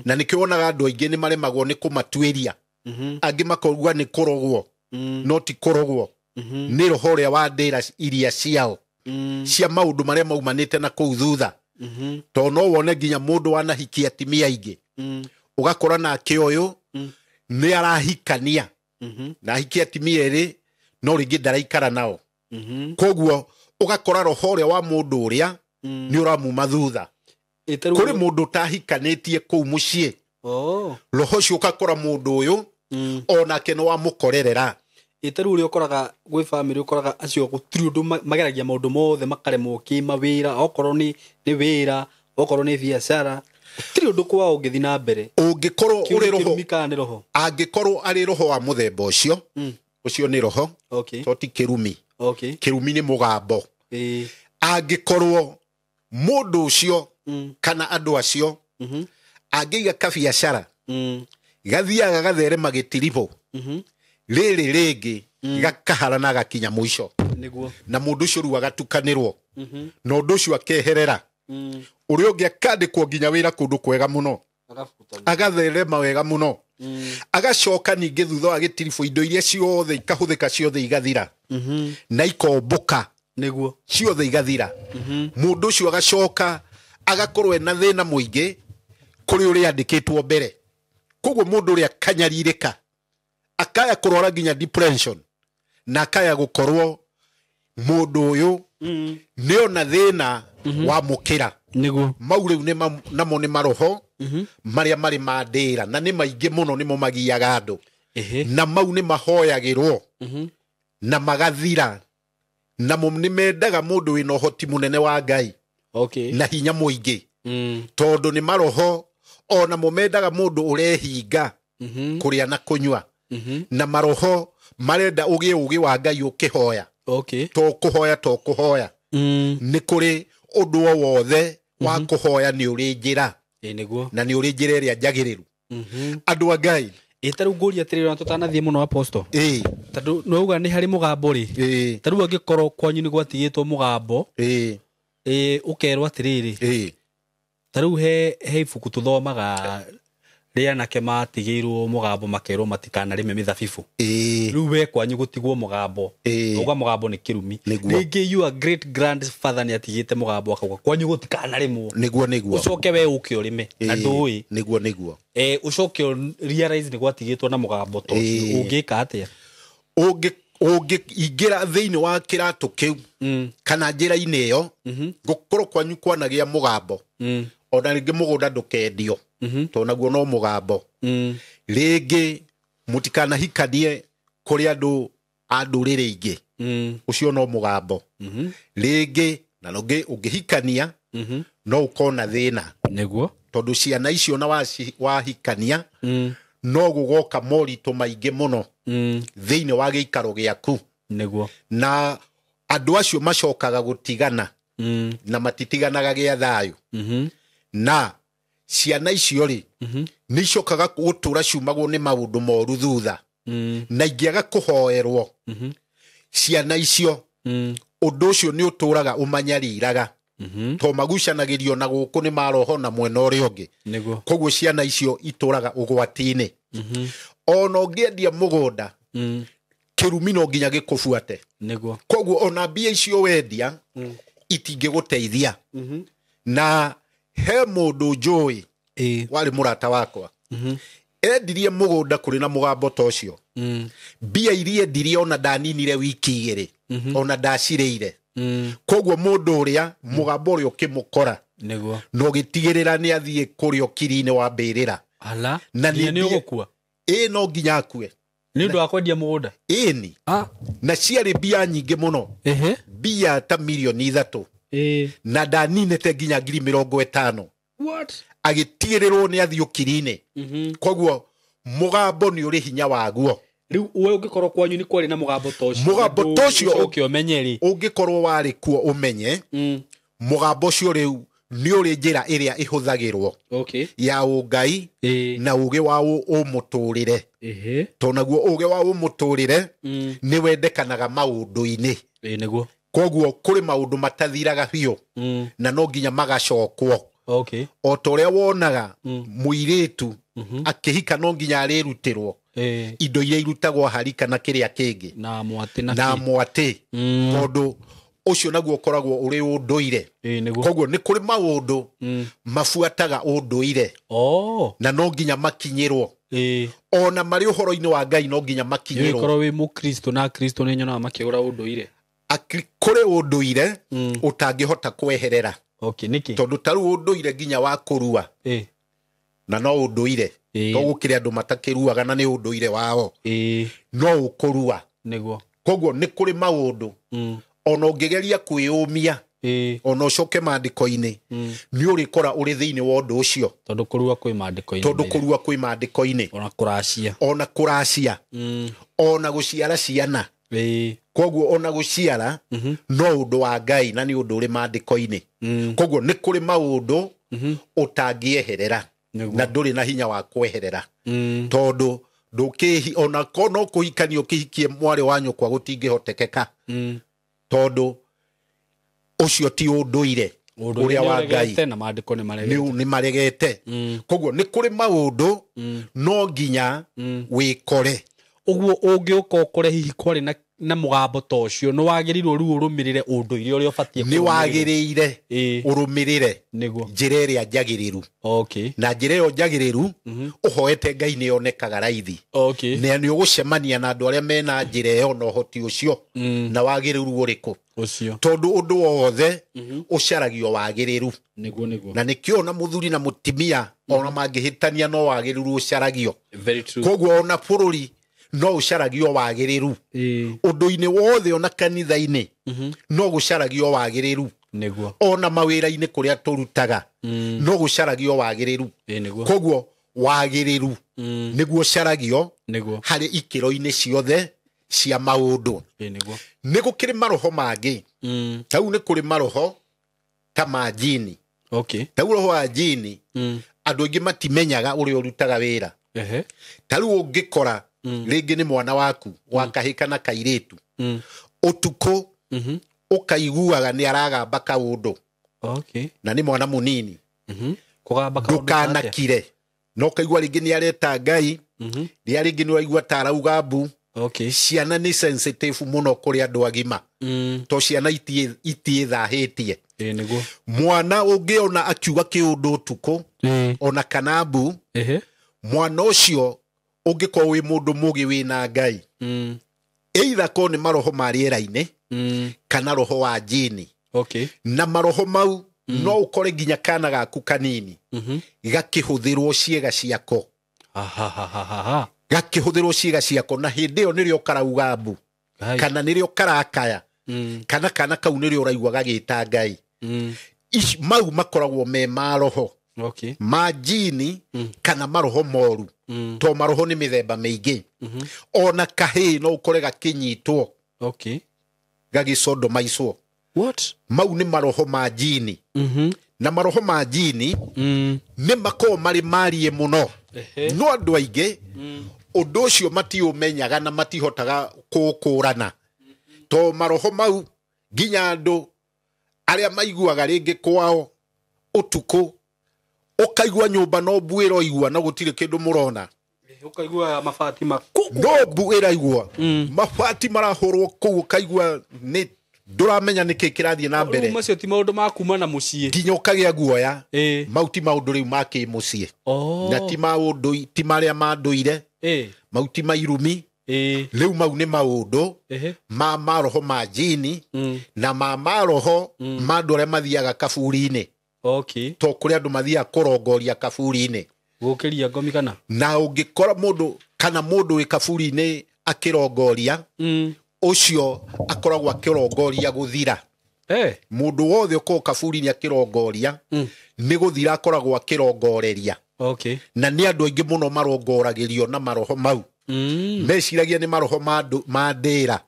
A: Na nĩkĩo wonaga andũ aingĩ nĩ maremagwo nĩ kũmatuĩria. Angĩ makauga nĩ kũrogwo. No ti kũrogwo. Nĩ roho ũrĩa wa ndĩra iria ciao. Cia maũndũ marĩa maumanĩte na kũu thutha. Tondũ no wone nginya mũndũ wanahikia atumia aingĩ. Ũgakora nake ũyũ nĩ arahikania. Na ahikia atumia erĩ no rĩngĩ ndaraikara nao. Koguo ũgakora roho ũrĩa wa mũndũ ũrĩa nĩ ũramuma thutha. Kũrĩ mũndũ ũtahikanĩtie kũu mũciĩ. Roho ũcio ũgakora mũndũ ũyũ onake nĩ wamũkorerera.
B: Ĩta rĩu ũrĩa ũkoraga gwĩ bamĩrĩ ũkoraga acio gũtirĩ ũndũ mageragia maũndũ mothe makaremwo kĩmawĩra, okorwo nĩ wĩra, okorwo nĩ biacara, gũtirĩ ũndũ kwao ũngĩthiĩ na mbere.
A: Ũngĩkorwo ũrĩ roho,
B: kana nĩ roho?
A: Angĩkorwo arĩ roho wa mũthemba ũcio, ũcio nĩ roho.
B: Okay.
A: To ti kĩrumi.
B: Okay.
A: Kĩrumi nĩ mũgambo. Angĩkorwo mũndũ ũcio kana andũ acio angĩiga kabiacara gathiaga gatherema gĩtiribũ rĩrĩ rĩngĩ gakahara na gakinya mũico.
B: Nĩguo.
A: Na mũndũ ũcio rĩu agatukanĩrwo. Na ũndũ ũcio akeherera. Ũrĩa ũngĩ akandĩkwo nginya wĩra kũndũ kwega mũno. Agatherema wega mũno. Agacoka ningĩ thutha wa gĩtiribũ indo iria ciothe ikahũthĩka ciothe igathira. Na ikombũka.
B: Nĩguo.
A: Ciothe igathira. Mũndũ ũcio agacoka Agakorwo ena thĩna mũingĩ kũrĩ ũrĩa andĩkĩtwo mbere. Koguo mũndũ ũrĩa akanyarirĩka, akaya kũrwara nginya depression, na akaya gũkorwo mũndũ ũyũ nĩ ona thĩna wa mũkĩra.
B: Nĩguo.
A: Mau rĩu namo nĩ maroho marĩa marĩ ma ndĩra, na nĩ maingĩ mũno, nĩmo magiaga andũ. Na mau nĩ mahoyagĩrwo na magathira, namo nĩ mendaga mũndũ wĩna ũhoti mũnene wa Ngai na hinya mũingĩ, tondũ nĩ maroho onamo mendaga mũndũ ũrehinga kũrĩa na kũnyua, na maroho marenda ũgĩe ũgĩ wa Ngai ũkĩhoya. To kũhoya, to kũhoya. Nĩ kũrĩ ũndũ o wothe wa kũhoya, nĩ ũrĩ njĩra.
B: Nĩguo.
A: Na nĩ ũrĩ njĩra ĩrĩa njagĩrĩru, andũ a Ngai.
B: Ĩ, ta rĩu ngũria atĩrĩrĩ, ona tũtanathiĩ mũno, apostle, tondũ nĩwauga nĩ harĩ mũgambo rĩ, ta rĩu angĩkorwo kwanyu nĩ gwatigĩtwo mũgambo, ĩ, ũkerwo atĩrĩrĩ, ta rĩu he ibuku tũthomaga rĩa anake matigĩirwo mũgambo, makerwo matikanarĩme mĩthabibũ. Rĩu we kwanyu gũtigwo mũgambo, uga mũgambo nĩ kĩrumi.
A: Nĩguo.
B: Rĩngĩ your great grandfather nĩ atigĩte mũgambo, akauga kwanyu gũtikanarĩmwo.
A: Nĩguo, nĩguo.
B: Ũcoke we ũke ũrĩme na ndũĩ.
A: Nĩguo, nĩguo.
B: Ũcoke realize nĩ gwatigĩtwo na mũgambo ta ũcio, ũngĩka atĩa?
A: Ũngĩingĩra thĩinĩ wa kĩratũ kĩu kana njĩra-inĩ ĩyo, gũkorwo kwanyu kwanagĩa mũgambo, ona rĩngĩ mũgũnda ndũkendio, tondũ naguo no mũgambo. Rĩngĩ mũtikanahikanie kũrĩ andũ a ndũrĩrĩ ingĩ, ũcio no mũgambo. Rĩngĩ na rũngĩ ũngĩhikania no ũkorwo na thĩna, tondũ ciana icio na wahikania no gũgoka moritũ maingĩ mũno thĩinĩ wa gĩikaro gĩaku. Na andũ acio macokaga gũtigana, na matitiganaga gĩa thayũ. Na ciana icio rĩ, nĩ icokaga gũtũra ciumagwo nĩ maũndũ moru thutha, na ingĩaga kũhoerwo ciana icio, ũndũ ũcio nĩ ũtũraga ũmanyariraga, to magucanagĩrio na gũkũ nĩ maroho na mwena ũrĩa ũngĩ. Koguo ciana icio itũraga ũgwati-inĩ. Ona ũngĩendia mũgũnda, kĩrumi no nginya gĩkũbuate. Koguo ona mbia icio wendia itingĩgũteithia. Na he mũndũ njũĩ warĩ mũrata wakwa, endirie mũgũnda kũrĩ na mũgambo ta ũcio. Mbia iria endirie ona ndaninire wiki 2, ona ndacirĩire. Koguo mũndũ ũrĩa mũgambo ũrĩa ũkĩmũkora, na ũgĩtigĩrĩra nĩ athiĩ kũrĩa ũkiri-inĩ wa mbĩrĩra.
B: Ala.
A: Na
B: nginya nĩ ũgũkua.
A: Ĩ, no nginya akue.
B: Nĩ ũndũ wa kwendia mũgũnda?
A: Ĩni. Na ciarĩ mbia nyingĩ mũno, mbia ta mirioni 3, na ndaninĩte nginya 50,000.
B: What?
A: Agĩtigĩrĩrwo nĩ athiĩ ũkiri-inĩ. Koguo mũgambo nĩ ũrĩ hinya waguo.
B: Rĩu we ũngĩkorwo kwanyu nĩ kwarĩ na mũgambo ta ũcio,
A: Mũgambo ta ũcio
B: ũcoke ũmenye rĩ,
A: ũngĩkorwo warĩ kuo ũmenye, mũgambo ũcio rĩu nĩ ũrĩ njĩra ĩrĩa ĩhũthagĩrwo ya ũngai na ũgĩ wa ũmũtũrĩre, tondũ naguo ũgĩ wa ũmũtũrĩre nĩ wendekanaga maũndũ-inĩ.
B: Nĩguo.
A: Koguo kũrĩ maũndũ matathiraga biũ, na no nginya magacokwo. O ta ũrĩa wonaga mũirĩtu akĩhika no nginya arĩrutĩrwo indo iria irutagwo harika na kĩrĩa kĩngĩ,
B: na mwatĩ na
A: na
B: kĩ.
A: Mwatĩ, tondũ ũcio naguo ũkoragwo ũrĩ ũndũire.
B: Nĩguo.
A: Koguo nĩ kũrĩ maũndũ mabuataga ũndũire, na no nginya makinyĩrwo. Ona marĩ ũhoro-inĩ wa Ngai no nginya makinyĩrwo.
B: Ũgĩkorwo wĩ mũkristo, na kristo nĩ nyonaga makĩgũra ũndũire.
A: Kũrĩ ũndũire ũtangĩhota kweherera.
B: Nĩkĩ?
A: Tondũ ta rĩu ũndũire nginya wa kũrua, na no ũndũire, to gũkĩrĩ andũ matakĩruaga na nĩ ũndũire wao, no ũkũrua. Koguo nĩ kũrĩ maũndũ ona ũngĩgeria kwĩyũmia, ona ũcoke maandĩko-inĩ, nĩ ũrĩkora ũrĩ thĩinĩ wa ũndũ ũcio.
B: Tondũ kũrua kwĩ maandĩko-inĩ.
A: Tondũ kũrua kwĩ maandĩko-inĩ.
B: Ona kũracia.
A: Ona kũracia, ona gũciara ciana. Koguo ona gũciara no ũndũ wa Ngai, na nĩ ũndũ ũrĩ maandĩko-inĩ. Koguo nĩ kũrĩ maũndũ ũtangĩeherera, na ndũrĩ na hinya wa kweherera, tondũ ndũkĩhi ona ko no kũhikania ũkĩhikie mwarĩ wa nyũkwa gũtingĩhotekeka, tondũ ũcio ti ũndũire
B: Ũndũire
A: ũrĩa
B: nĩ
A: wa Ngai.
B: ũregete, na maandĩko nĩ maregete.
A: Nĩ maregete. Koguo nĩ kũrĩ maũndũ no nginya wĩkore.
B: Ũguo ũngĩũka ũkore hihi kwarĩ na na mũgambo ta ũcio nĩ wagĩrĩirwo rĩu ũrũmĩrĩre ũndũire ũrĩa ũbatiĩ
A: nĩ wagĩrĩire ũrũmĩrĩre
B: nĩguo
A: njĩra ĩrĩa njagĩrĩru.
B: Okay.
A: Na njĩra ĩyo njagĩrĩru ũhoete Ngai nĩ yonekaga raithi.
B: Okay.
A: Na nĩ ũgũcemania na andũ arĩa mena njĩra ĩyo na ũhoti ũcio na wagĩrĩru ũrĩkũ
B: ũcio
A: tondũ ũndũ wothe ũcaragio wagĩrĩru.
B: Nĩguo nĩguo.
A: Na nĩkĩo ona mũthuri na mũtimia ona mangĩhĩtania no wagĩrĩru ũcaragio.
B: Very true.
A: Koguo ona bũrũri no ũcaragio wagĩrĩru. Ũndũ-inĩ wothe ona kanitha-inĩ no gũcaragio wagĩrĩru.
B: Nĩguo.
A: Ona mawĩra-inĩ kũrĩa tũrutaga no gũcaragio wagĩrĩru.
B: Nĩguo.
A: Koguo wagĩrĩru nĩguo ũcaragio
B: nĩguo
A: harĩ ikĩro-inĩ ciothe cia maũndũ.
B: Nĩguo.
A: Nĩ gũkĩrĩ maroho mangĩ. Tau nĩ kũrĩ maroho ta ma jini.
B: Okay.
A: Tau roho wa jini andũ aingĩ matimenyaga ũrĩa ũrutaga wĩra. Ta rĩu ũngĩkora rĩngĩ nĩ mwana waku wa kahĩ kana kairĩtu ũtukũ ũkaiguaga nĩ aragamba kaũndũ.
B: Okay.
A: Na nĩ mwana mũnini.
B: Kũgamba kaũndũ
A: ndũkanakire. Na ũkaigua rĩngĩ nĩ areta Ngai, rĩrĩa rĩngĩ nĩ ũraigua ta arauga mbu.
B: Okay.
A: Ciana nĩ sensitive mũno kũrĩ andũ agima. To ciana itiĩthahĩtie.
B: Nĩguo.
A: Mwana ũngĩona akiuga kĩũndũ ũtukũ ona kana mbu, mwana ũcio ũngĩkorwo wĩ mũndũ mũgĩ wĩna Ngai, either korwo nĩ maroho ma rĩera-inĩ kana roho wa jini.
B: Okay.
A: Na maroho mau no ũkore nginya kana gaku kanini gakĩhũthĩrwo ciĩga ciako. Gakĩhũthĩrwo ciĩga ciako na hĩndĩ ĩyo nĩrĩo karauga mbu kana nĩrĩo karakaya kana kana kau nĩrĩo ũraigua gagĩta Ngai. Mau makoragwo me maroho.
B: Okay.
A: Ma jini kana maroho moru. To maroho nĩ mĩthemba mĩingĩ. Ona kahĩĩ no ũkore gakĩnyitwo.
B: Okay.
A: Gagĩcondomaicwo.
B: What?
A: Mau nĩ maroho ma jini. Na maroho ma jini nĩ makoragwo marĩ marie mũno. No andũ aingĩ ũndũ ũcio matiũmenyaga na matihotaga kũũkũrana. To maroho mau nginya andũ arĩa maiguaga rĩngĩ kwao ũtukũ ũkaigua nyũmba no mbu ĩroigua na gũtirĩ kĩndũ mũrona.
B: Ũkaigua mabati
A: no mbu ĩraigua. Mabati marahũrwo kũu ũkaigua nĩ ndũramenya nĩkĩ kĩrathiĩ na mbere.
B: Macio ti maũndũ ma kuma na mũciĩ.
A: Nginya ũkagĩa guoya. Mau ti maũndũ rĩu ma kĩmũciĩ. Na ti maũndũ ti marĩa ma ndũire. Mau ti ma irumi. Rĩu mau nĩ maũndũ ma maroho ma jini na ma maroho ma andũ arĩa mathiaga kaburi-inĩ.
B: Okay.
A: To kũrĩa andũ mathiaga kũrongoria kaburi-inĩ.
B: Gũkĩria ngomi kana?
A: Na ũngĩkora mũndũ kana mũndũ wĩ kaburi-inĩ akĩrongoria, ũcio akoragwo akĩrongoria gũthira. Mũndũ wothe ũkoragwo kaburi-inĩ akĩrongoria, nĩ gũthira akoragwo akĩrongoreria.
B: Okay.
A: Na nĩ andũ aingĩ mũno marongoragĩrio na maroho mau. Meciragia nĩ maroho ma ndĩra,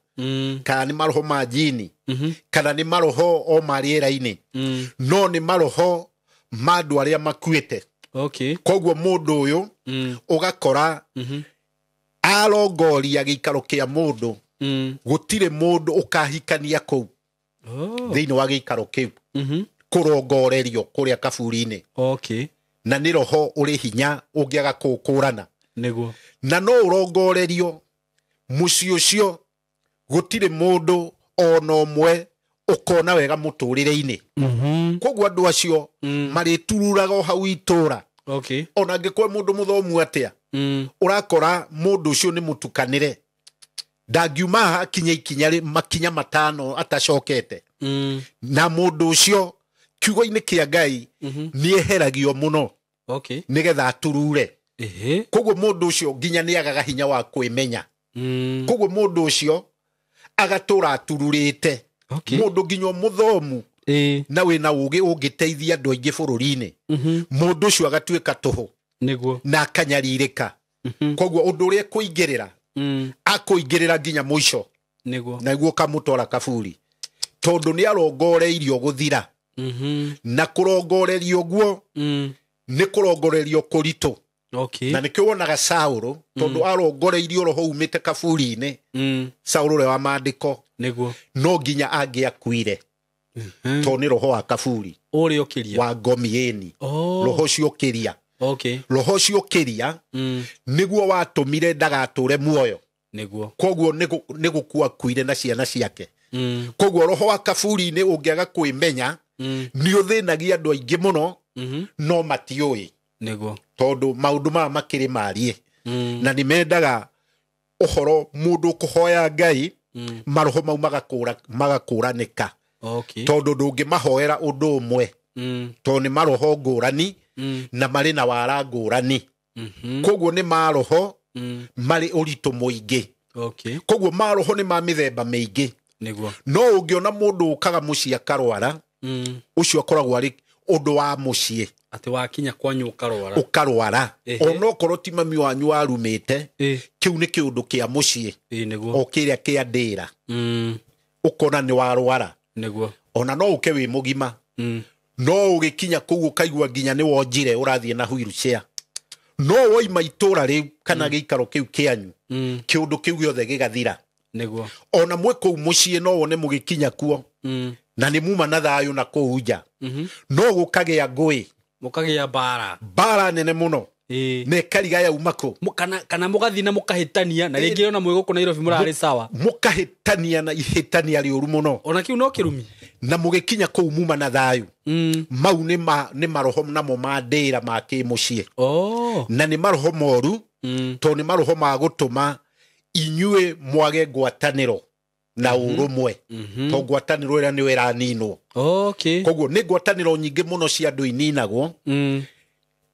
A: kana nĩ maroho ma jini, kana nĩ maroho o ma rĩera-inĩ. No nĩ maroho ma andũ arĩa makuĩte.
B: Okay.
A: Koguo mũndũ ũyũ ũgakora arongoria gĩikaro kĩa mũndũ, gũtirĩ mũndũ ũkahikania kũu thĩinĩ wa gĩikaro kĩu kũrongorerio kũrĩa kaburi-inĩ.
B: Okay.
A: Na nĩ roho ũrĩ hinya ũngĩaga kũũkũrana.
B: Nĩguo.
A: Na no ũrongorerio mũciĩ ũcio gũtirĩ mũndũ ona ũmwe ũkona wega mũtũrĩre-inĩ. Koguo andũ acio marĩtururaga o hau itũra.
B: Okay.
A: Ona angĩkorwo mũndũ mũthomu atĩa, ũrakora mũndũ ũcio nĩ mũtukanĩre. Ndangiuma haha akinye ikinya makinya matano atacokete. Na mũndũ ũcio kiugo-inĩ kĩa Ngai nĩeheragio mũno.
B: Okay.
A: Nĩgetha aturure. Koguo mũndũ ũcio nginya nĩagaga hinya wa kwĩmenya. Koguo mũndũ ũcio agatũra atururĩte.
B: Okay.
A: Mũndũ nginya mũthomu na wĩna ũgĩ ũngĩteithia andũ aingĩ bũrũri-inĩ, mũndũ ũcio agatuĩka tũhũ.
B: Nĩguo.
A: Na akanyarirĩka. Koguo ũndũ ũrĩa kũingĩrĩra, akũingĩrĩra nginya mũico.
B: Nĩguo.
A: Naguo ũkamũtwara kaburi. Tondũ nĩ arongoreirio gũthira. Na kũrongorerio guo nĩ kũrongorerio kũritũ.
B: Okay.
A: Na nĩkĩo wonaga Saũlũ, tondũ arongoreirio roho umĩte kaburi-inĩ, Saũlũ ũrĩa wa maandĩko,
B: Nĩguo.
A: no nginya angĩakuire. Tondũ nĩ roho wa kaburi.
B: Ũrĩa ũkĩria.
A: Wa ngomiĩni. Roho ũcio ũkĩria.
B: Okay.
A: Roho ũcio ũkĩria, nĩguo watũmire ndagatũre muoyo.
B: Nĩguo.
A: Koguo nĩ gũkua akuire na ciana ciake. Koguo roho wa kaburi-inĩ ũngĩaga kwĩmenya, nĩ ũthĩnagia andũ aingĩ mũno, no matiũĩ.
B: Nĩguo.
A: Tondũ maũndũ maya makĩrĩ marie. Na nĩ mendaga ũhoro mũndũ ũkũhoya Ngai, maroho mau magakũranĩka.
B: Okay.
A: Tondũ ndũngĩmahoera ũndũ ũmwe. Tondũ nĩ maroho ngũrani, na marĩ na wara ngũrani. Koguo nĩ maroho marĩ ũritũ mũingĩ.
B: Okay.
A: Koguo maroho nĩ ma mĩthemba mĩingĩ.
B: Nĩguo.
A: No ũngĩona mũndũ ũkaga mũciĩ akarwara, ũcio akoragwo arĩ ũndũ wa mũciĩ.
B: Atĩ wakinya kwanyu ũkarwara.
A: Ũkarwara. Onokorwo ti mami wanyu warumĩte, kĩu nĩ kĩũndũ kĩa mũciĩ.
B: Nĩguo.
A: O kĩrĩa kĩa ndĩra. Ũkona nĩ warwara.
B: Nĩguo.
A: Ona no ũke wĩ mũgima. No ũgĩkinya kũu ũkaigua nginya nĩ wonjire ũrathiĩ na wheelchair. No woima itũra rĩu kana gĩikaro kĩu kĩanyu, kĩũndũ kĩu gĩothe gĩgathira.
B: Nĩguo.
A: Ona mwe kũu mũciĩ no wone mũgĩkinya kuo, na nĩ muma na thayũ na kũu nja. No gũkagĩa ngũĩ.
B: Mũkagĩa mbara.
A: Mbara nene mũno. Na ĩkariga yauma kũ.
B: Kana mũgathiĩ na mũkahĩtania, na rĩngĩ ona mwĩ gũkũ Nairobi mũrarĩ sawa.
A: Mũkahĩtania na ihĩtania rĩũru mũno.
B: Ona kĩu no kĩrumi.
A: Na mũgĩkinya kũu muma na thayũ. Mau nĩ maroho namo ma ndĩra ma kĩmũciĩ. Na nĩ maroho moru, tondũ nĩ maroho ma gũtũma inyuĩ mwage ngwatanĩro na ũrũmwe. Tondũ ngwatanĩro ĩrĩa nĩyo ĩraninwo.
B: Okay.
A: Koguo nĩ ngwatanĩro nyingĩ mũno cia andũ ininagwo,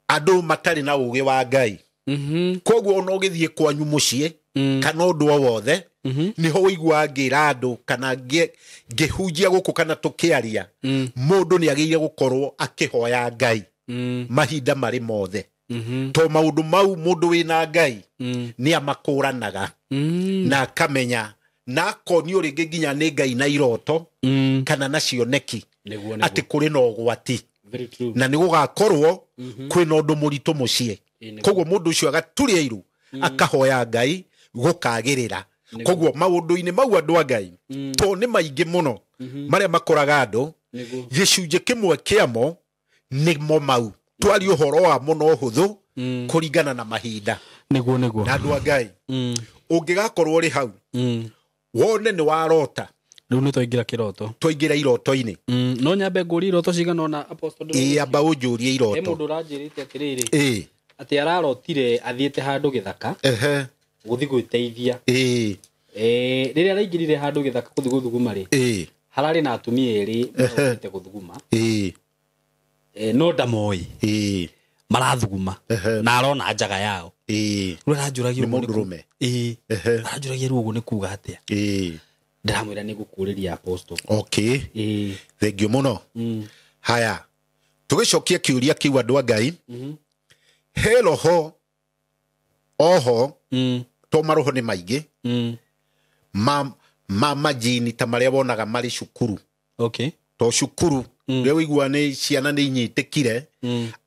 A: andũ matarĩ na ũũgĩ wa Ngai. Koguo ona ũgĩthiĩ kwanyu mũciĩ, kana ũndũ o wothe, nĩho ũiguaga ngĩra andũ kana ngĩhunjia gũkũ kana tũkĩaria, mũndũ nĩ agĩrĩire gũkorwo akĩhoya Ngai mahinda marĩ mothe. To maũndũ mau mũndũ wĩna Ngai nĩ amakũranaga, na akamenya, na akonio rĩngĩ nginya nĩ Ngai na iroto, kana na cioneki, atĩ kũrĩ na ũgwati.
B: Very true.
A: Na nĩ gũgakorwo kwĩna ũndũ mũritũ mũciĩ. Koguo mũndũ ũcio agaturia iru, akahoya Ngai gũkagĩrĩra. Koguo maũndũ-inĩ mau andũ a Ngai, to nĩ maingĩ mũno marĩa makoraga andũ, gĩcunjĩ kĩmwe kĩamo nĩmo mau. Twarie ũhoro wa mũno ũhũthũ kũringana na mahinda.
B: Nĩguo, nĩguo.
A: Na andũ a Ngai, ũngĩgakorwo ũrĩ hau, wone nĩ warota.
B: Rĩu nĩ twaingĩra kĩroto.
A: Twaingĩra iroto-inĩ.
B: No nyambe ngũrie iroto cigana ũna, Apostle?
A: Ĩĩ, amba ũnjũrie iroto.
B: He mũndũ ũranjĩrĩte atĩrĩrĩ. Atĩ ararotire athiĩte handũ gĩthaka. Gũthiĩ gwĩteithia. Rĩrĩa araingĩrire handũ gĩthaka gũthiĩ gũthuguma rĩ, hararĩ na atumia erĩ marokĩte gũthuguma. No ndamoĩ. Marathuguma. Na arona njaga yao. Rĩu aranjũragia
A: Nĩ mũndũrũme.
B: Aranjũragia rĩu ũguo nĩ kuga atĩa. Ndĩramwĩra nĩ ngũkũũrĩria Apostle.
A: Okay. Thank you mũno. Haya. Tũgĩcokia kĩũria kĩu andũ a Ngai. He roho oho, to maroho nĩ maingĩ, ma majini ta marĩa wonaga marĩ cukuru.
B: Okay.
A: To cukuru, rĩrĩa ũiguaga nĩ ciana nĩ inyitĩkire,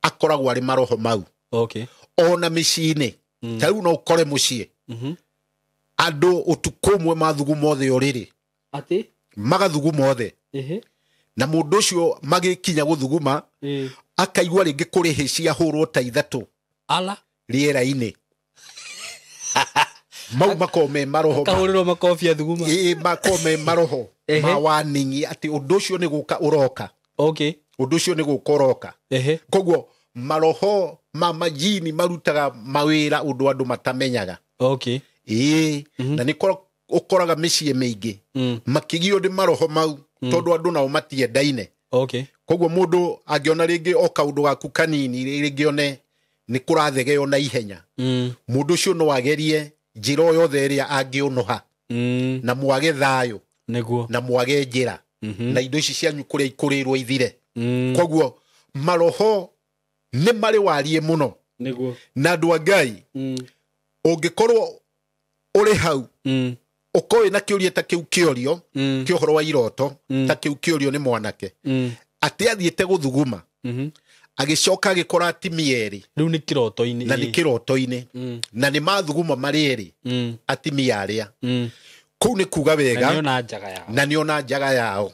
A: akoragwo arĩ maroho mau.
B: Okay.
A: Ona mĩciĩ-inĩ. Ta rĩu no ũkore mũciĩ. Andũ ũtukũ ũmwe mathuguma othe ũrĩrĩ.
B: Atĩ?
A: Magathuguma othe. Na mũndũ ũcio magĩkinya gũthuguma, akaigua rĩngĩ kũrĩ hĩ ciahũrwo ta ithatũ.
B: Ala?
A: Rĩera-inĩ. Mau makorwo me maroho.
B: Akahũrĩrwo makobi athuguma.
A: Ĩĩ, makorwo me maroho ma warning atĩ ũndũ ũcio nĩ gũka ũroka.
B: Okay.
A: Ũndũ ũcio nĩ gũka ũroka. Koguo maroho ma majini marutaga mawĩra ũndũ andũ matamenyaga.
B: Okay.
A: Ĩĩ, na nĩ ũkoraga mĩciĩ mĩingĩ makĩgio nĩ maroho mau, tondũ andũ nao matiendaine.
B: Okay.
A: Koguo mũndũ angĩona rĩngĩ o kaũndũ gaku kanini, rĩngĩ one nĩ kũrathegeo na ihenya, mũndũ ũcio no agerie njĩra o yothe ĩrĩa angĩũnũha, na mwage thayũ,
B: Nĩguo.
A: na mwage njĩra, na indo ici cianyu kũrĩa ikũrĩrwo ithire. Koguo maroho nĩ marĩ warie mũno.
B: Nĩguo.
A: Na andũ a Ngai, ũngĩkorwo ũrĩ hau, ũkorwo wĩna kĩũria ta kĩu kĩorio, kĩa ũhoro wa iroto, ta kĩu kĩorio nĩ mwanake, atĩ athiĩte gũthuguma, agĩcoka agĩkora atimia erĩ.
B: Rĩu nĩ kĩroto-inĩ.
A: Na nĩ kĩroto-inĩ. Na nĩ mathuguma marĩ erĩ, atimia arĩa. Kũu nĩ kuga wega.
B: Na nĩona njaga yao.
A: Na nĩona njaga yao.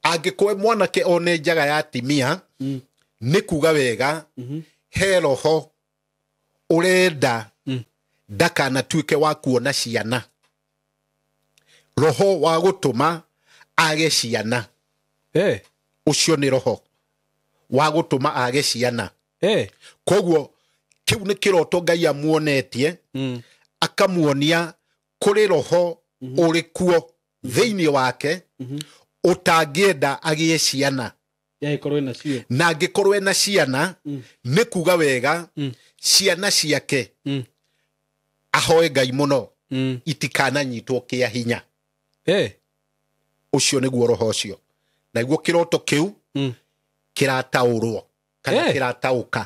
A: Angĩkorwo mwanake one njaga ya atimia, nĩ kuga wega, he roho ũrenda Ndakanatuĩke wa kuona ciana. Roho wa gũtũma age ciana. Ũcio nĩ roho wa gũtũma age ciana. Koguo kĩu nĩ kĩroto Ngai amuonetie, akamuonia kũrĩ roho ũrĩ kuo thĩinĩ wake ũtangĩenda agĩe ciana. Na angĩkorwo ena ciana, nĩ kuga wega ciana ciake ahoe Ngai mũno itikananyitwo kĩa hinya. Ũcio nĩguo roho ũcio. Naguo kĩroto kĩu kĩrataũrwo kana kĩrataũka.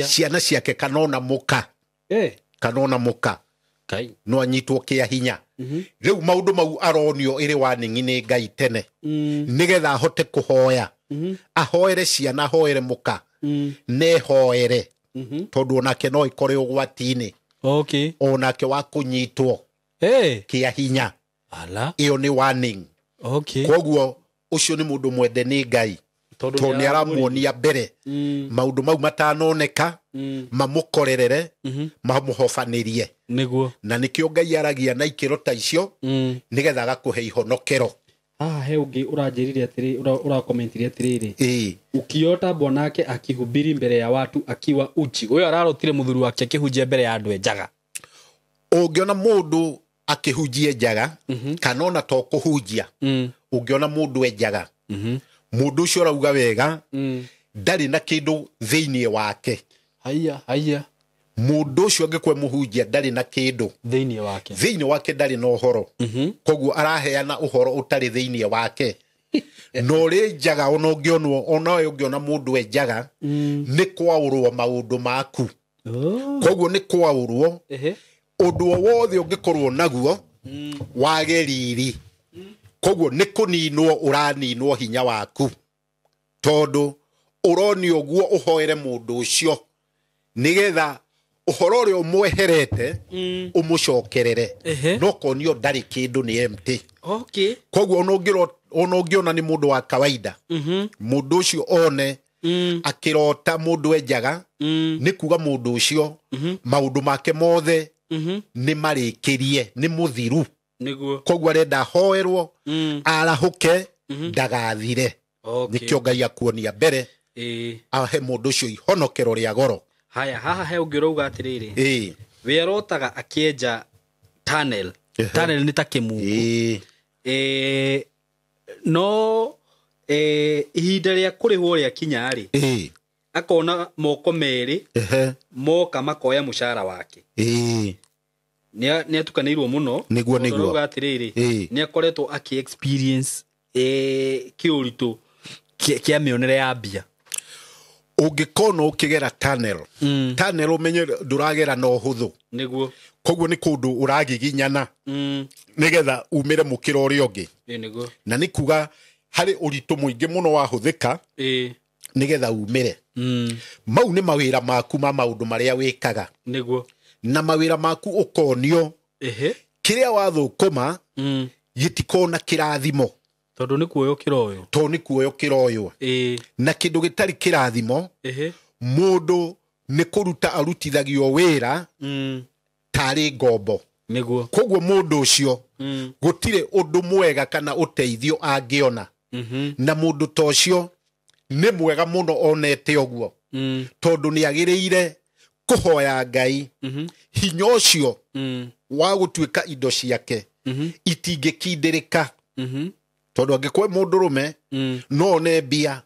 A: Ciana ciake kana ona mũka. Kana ona mũka. No anyitwo kĩa hinya. Rĩu maũndũ mau aronio ĩrĩ warning nĩ Ngai tene. Nĩgetha ahote kũhoya. Ahoere ciana, ahoere mũka. Nehoere. Tondũ onake no ĩkore ũgwati-inĩ. Onake wa kũnyitwo kĩa hinya. Ĩyo nĩ warning. Koguo ũcio nĩ mũndũ mwende nĩ Ngai. Tondũ nĩ aramuonia mbere maũndũ mau matanoneka, mamũkorerere, mamũhobanĩrie.
B: Nĩguo.
A: Na nĩkĩo Ngai aragia na ikĩro ta icio, nĩgetha agakũhe ihonokero.
B: Haha he ũngĩ ũranjĩrire atĩrĩ, ũrakomentire atĩrĩrĩ. Ukiota bwanake akihubiri mbere ya watu akiwa uchi. Ũyũ ararotire mũthuri wake akĩhunjia mbere ya andũ e njaga.
A: Ũngĩona mũndũ akĩhunjia njaga, kana ona to kũhunjia, ũngĩona mũndũ e njaga, mũndũ ũcio ũrauga wega, ndarĩ na kĩndũ thĩinĩ wake.
B: Haiya.
A: Mũndũ ũcio angĩkwe mũhunjia ndarĩ na kĩndũ
B: thĩinĩ wake.
A: Thĩinĩ wake ndarĩ na ũhoro. Koguo araheana ũhoro ũtarĩ thĩinĩ wake. Na ũrĩ njaga ona ũngĩonwo, ona we ũngĩona mũndũ e njaga, nĩ kwaũrwo maũndũ maku. Koguo nĩ kwaũrwo ũndũ o wothe ũngĩkorwo naguo wage riri. Koguo nĩ kũninwo ũraninwo hinya waku. Tondũ ũronio ũguo ũhoere mũndũ ũcio nĩgetha ũhoro ũrĩa ũmweherete ũmũcokerere. No konio ndarĩ kĩndũ nĩ empty. Koguo ona ũngĩona nĩ mũndũ wa kawaida, mũndũ ũcio one akĩrota mũndũ e njaga, nĩ kuga mũndũ ũcio maũndũ make mothe nĩ marĩkĩrie, nĩ mũthiru.
B: Nĩguo.
A: Koguo arenda ahoerwo, arahũke, ndagathire. Nĩkĩo Ngai akuonia mbere, ahe mũndũ ũcio ihonokero rĩa goro.
B: Haya, haha he ũngĩ ũrauga atĩrĩrĩ. We arotaga akĩenja tunnel. Tunnel nĩ ta kĩmungu. No ihinda rĩa kũrĩhwo rĩakinya rĩ, akona moko merĩ moka makoya mũcara wake. Nĩ atukanĩirwo mũno.
A: Nĩguo, nĩguo.
B: Ũrauga atĩrĩrĩ, nĩ akoretwo akĩ experience kĩũritũ kĩa mĩonere ya mbia.
A: Ũngĩkona ũkĩgera tunnel, tunnel ũmenye ndũragera na ũhũthũ.
B: Nĩguo.
A: Koguo nĩ kũndũ ũragiginyana nĩgetha umĩre mũkĩra ũrĩa ũngĩ.
B: Nĩguo.
A: Na nĩ kuga harĩ ũritũ mũingĩ mũno wahũthĩka nĩgetha umĩre. Mau nĩ mawĩra maku ma maũndũ marĩa wĩkaga.
B: Nĩguo.
A: Na mawĩra maku ũkonio kĩrĩa wathũkũma gĩtikona kĩrathimo.
B: Tondũ nĩ kuoywo kĩroywo.
A: Tondũ nĩ kuoywo kĩroywo. Na kĩndũ gĩtarĩ kĩrathimo, mũndũ nĩ kũruta arutithagio wĩra tarĩ ngombo.
B: Nĩguo.
A: Koguo mũndũ ũcio gũtirĩ ũndũ mwega kana ũteithio angĩona. Na mũndũ ta ũcio nĩ mwega mũno onete ũguo. Tondũ nĩ agĩrĩire kũhoya Ngai hinya ũcio wa gũtuĩka indo ciake itingĩkindĩrĩka. Tondũ angĩkorwo mũndũrũme no one mbia,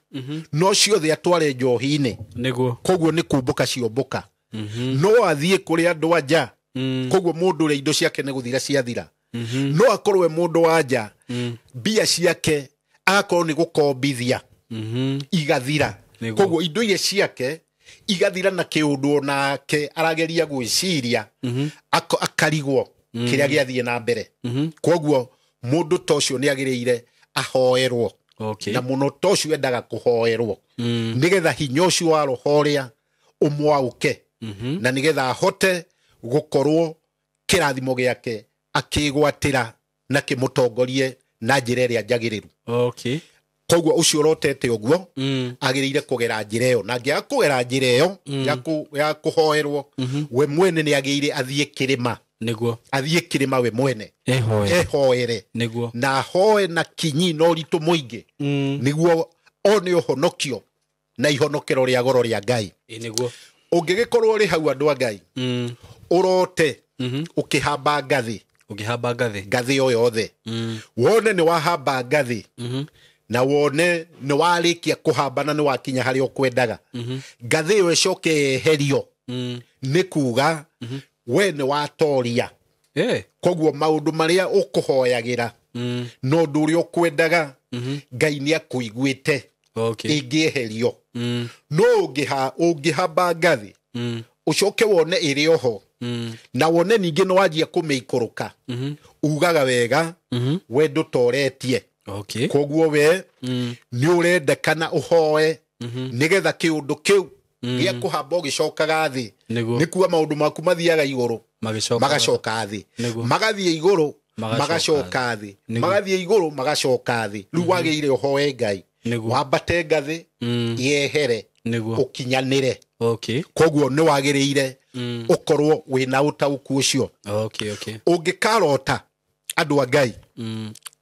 A: no ciothe atware njohi-inĩ.
B: Nĩguo.
A: Koguo nĩ kũmbũka ciombũka. No athiĩ kũrĩ andũ a nja. Koguo mũndũ ũrĩa indo ciake nĩ gũthira ciathira. No akorwo e mũndũ wa nja, mbia ciake agakorwo nĩ gũkombithia igathira. Koguo indo iria ciake igathira na kĩũndũ onake arageria gwĩciria, akarigwo kĩrĩa gĩathiĩ na mbere. Koguo mũndũ ta ũcio nĩ agĩrĩire ahoerwo. Na mũno ta ũcio endaga kũhoerwo. Nĩgetha hinya ũcio wa roho ũrĩa ũmwaũke. Na nĩgetha ahote gũkorwo kĩrathimo gĩake akĩgwatĩra na kĩmũtongorie na njĩra ĩrĩa njagĩrĩru. Koguo ũcio ũrotete ũguo agĩrĩire kũgera njĩra ĩyo, na angĩaga kũgera njĩra ĩyo ya kũhoerwo, we mwene nĩ agĩrĩire athiĩ kĩrĩma.
B: Nĩguo.
A: Athiĩ kĩrĩma we mwene ehoere.
B: Nĩguo.
A: Na ahoe na kinyi na ũritũ mũingĩ, nĩguo one ũhonokio na ihonokero rĩa goro rĩa Ngai.
B: Nĩguo.
A: Ũngĩgĩkorwo ũrĩ hau, andũ a Ngai, ũrote ũkĩhamba ngathĩ.
B: Ũkĩhamba ngathĩ.
A: Ngathĩ o yothe, wone nĩ wahamba ngathĩ, na wone nĩ warĩkia kũhamba na nĩ wakinya harĩa ũkwendaga, ngathĩ ĩyo ĩcoke yeherio, nĩ kuga we nĩ watoria. Koguo maũndũ marĩa ũkũhoyagĩra na ũndũ ũrĩa ũkwendaga, Ngai nĩ akũiguĩte. Ĩngĩeherio, no ũngĩhamba ngathĩ, ũcoke wone ĩrĩ oho, na wone ningĩ nĩ wanjia kũmĩikũrũka, ugaga wega we ndũtoretie. Koguo we nĩ ũrendekana ũhoe, nĩgetha kĩũndũ kĩu gĩa kũhamba ũgĩcokaga thĩ,
B: Nĩguo.
A: nĩ kuga maũndũ maku mathiaga igũrũ
B: magacoka
A: magacoka thĩ,
B: Nĩguo.
A: magathiĩ igũrũ
B: magacoka
A: magacoka thĩ,
B: Nĩguo.
A: magathiĩ igũrũ magacoka thĩ. Rĩu wagĩrĩire ũhoe Ngai
B: Nĩguo.
A: wambate ngathĩ yehere,
B: Nĩguo.
A: ũkinyanĩre. Koguo nĩ wagĩrĩire ũkorwo wĩna ũtaũku ũcio. Ũngĩkarota, andũ a Ngai,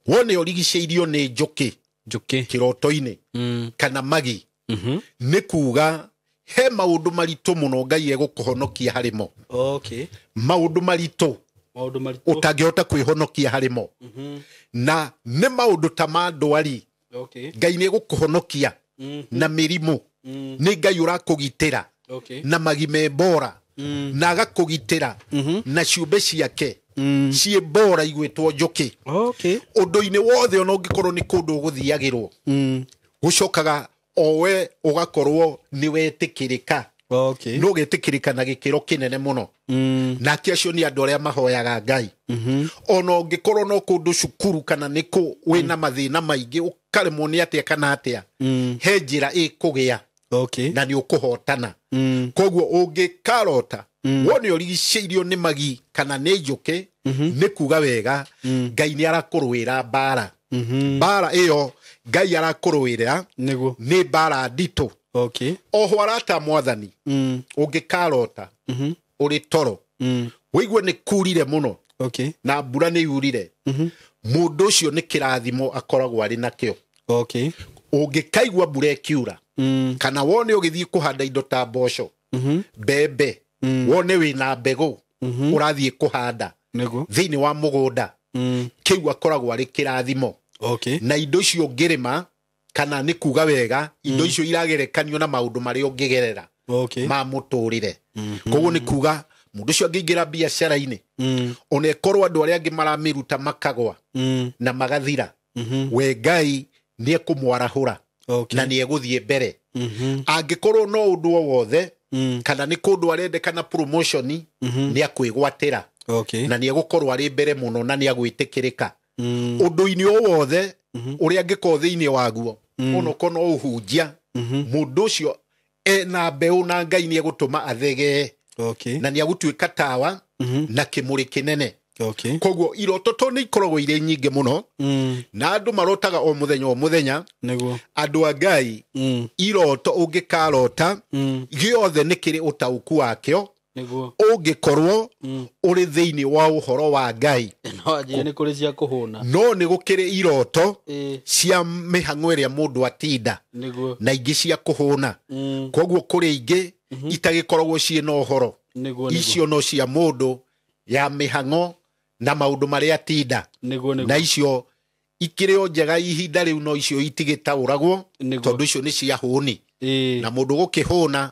A: wone ũrigicĩirio nĩ njũkĩ
B: Njũkĩ.
A: kĩroto-inĩ kana magi, nĩ kuga he maũndũ maritũ mũno Ngai egũkũhonokia harĩ mo. Maũndũ maritũ
B: Maũndũ maritũ.
A: ũtangĩhota kwĩhonokia harĩ mo, na nĩ maũndũ ta ma ndwari. Ngai nĩ egũkũhonokia na mĩrimũ, nĩ Ngai ũrakũgitĩra na magi me bora, na agakũgitĩra na ciũmbe ciake ciĩ bora igwĩtwo njũkĩ. Ũndũ-inĩ wothe, ona ũngĩkorwo nĩ kũndũ ũgũthiagĩrwo, gũcokaga o we ũgakorwo nĩ wetĩkĩrĩka, no ũgetĩkĩrĩka na gĩkĩro kĩnene mũno. Nake acio nĩ andũ arĩa mahoyaga Ngai. Ona ũngĩkorwo no kũndũ cukuru kana nĩ kũ wĩna mathĩna maingĩ, ũkaremwo nĩ atĩa kana atĩa, he njĩra ĩkũgĩa na nĩ ũkũhotana. Koguo ũngĩkarota wone ũrigicĩirio nĩ magi kana nĩ njũkĩ, nĩ kuga wega Ngai nĩ arakũrũĩra mbara. Mbara ĩyo Ngai arakũrũĩra
B: Nĩguo.
A: nĩ mbara nditũ. Oho, arata Mwathani, ũngĩkarota ũrĩ toro wĩigue nĩ kurire mũno na mbura nĩ yurire, mũndũ ũcio nĩ kĩrathimo akoragwo arĩ nakĩo. Ũngĩkaigua mbura ĩkiura, kana wone ũgĩthiĩ kũhanda indo ta mboco, mbembe, wone wĩna mbegũ ũrathiĩ kũhanda
B: Nĩguo.
A: thĩinĩ wa mũgũnda, kĩu akoragwo arĩ kĩrathimo. Na indo icio ũngĩrĩma, kana nĩ kuga wega indo icio iragerekanio na maũndũ marĩa ũngĩgerera ma mũtũrĩre. Koguo nĩ kuga mũndũ ũcio angĩingĩra biacara-inĩ, ona ĩkorwo andũ arĩa angĩ maramĩruta makagwa na magathira, we Ngai nĩ ekũmwarahũra na nĩ egũthiĩ mbere. Angĩkorwo no ũndũ o wothe, kana nĩ kũndũ arendekana promotion, nĩ akwĩgwatĩra na nĩ egũkorwo arĩ mbere mũno na nĩ agwĩtĩkĩrĩka ũndũ-inĩ o wothe ũrĩa angĩkorwo thĩinĩ waguo, onokorwo no ũhunjia. Mũndũ ũcio ena mbeũ na Ngai nĩ egũtũma athegee na nĩ agũtuĩka tawa na kĩmũrĩ kĩnene. Koguo iroto to nĩ ikoragwo irĩ nyingĩ mũno, na andũ marotaga o mũthenya o mũthenya.
B: Nĩguo.
A: Andũ a Ngai, iroto ũngĩkarota gĩothe nĩ kĩrĩ ũtaũku wakĩo,
B: Nĩguo.
A: ũngĩkorwo ũrĩ thĩinĩ wa ũhoro wa Ngai.
B: No anjie nĩ kũrĩ cia kũhũna.
A: No nĩ gũkĩrĩ iroto cia mĩhang'o ĩrĩa mũndũ atinda,
B: Nĩguo.
A: na ingĩ cia kũhũna. Koguo kũrĩ ingĩ itagĩkoragwo ciĩ na ũhoro.
B: Nĩguo, nĩguo.
A: Icio no cia mũndũ ya mĩhang'o na maũndũ marĩa atinda,
B: Nĩguo.
A: na icio ikĩrĩ o njega ihinda rĩu, no icio itigĩtaũragwo, tondũ icio nĩ cia hũni, na mũndũ gũkĩhũna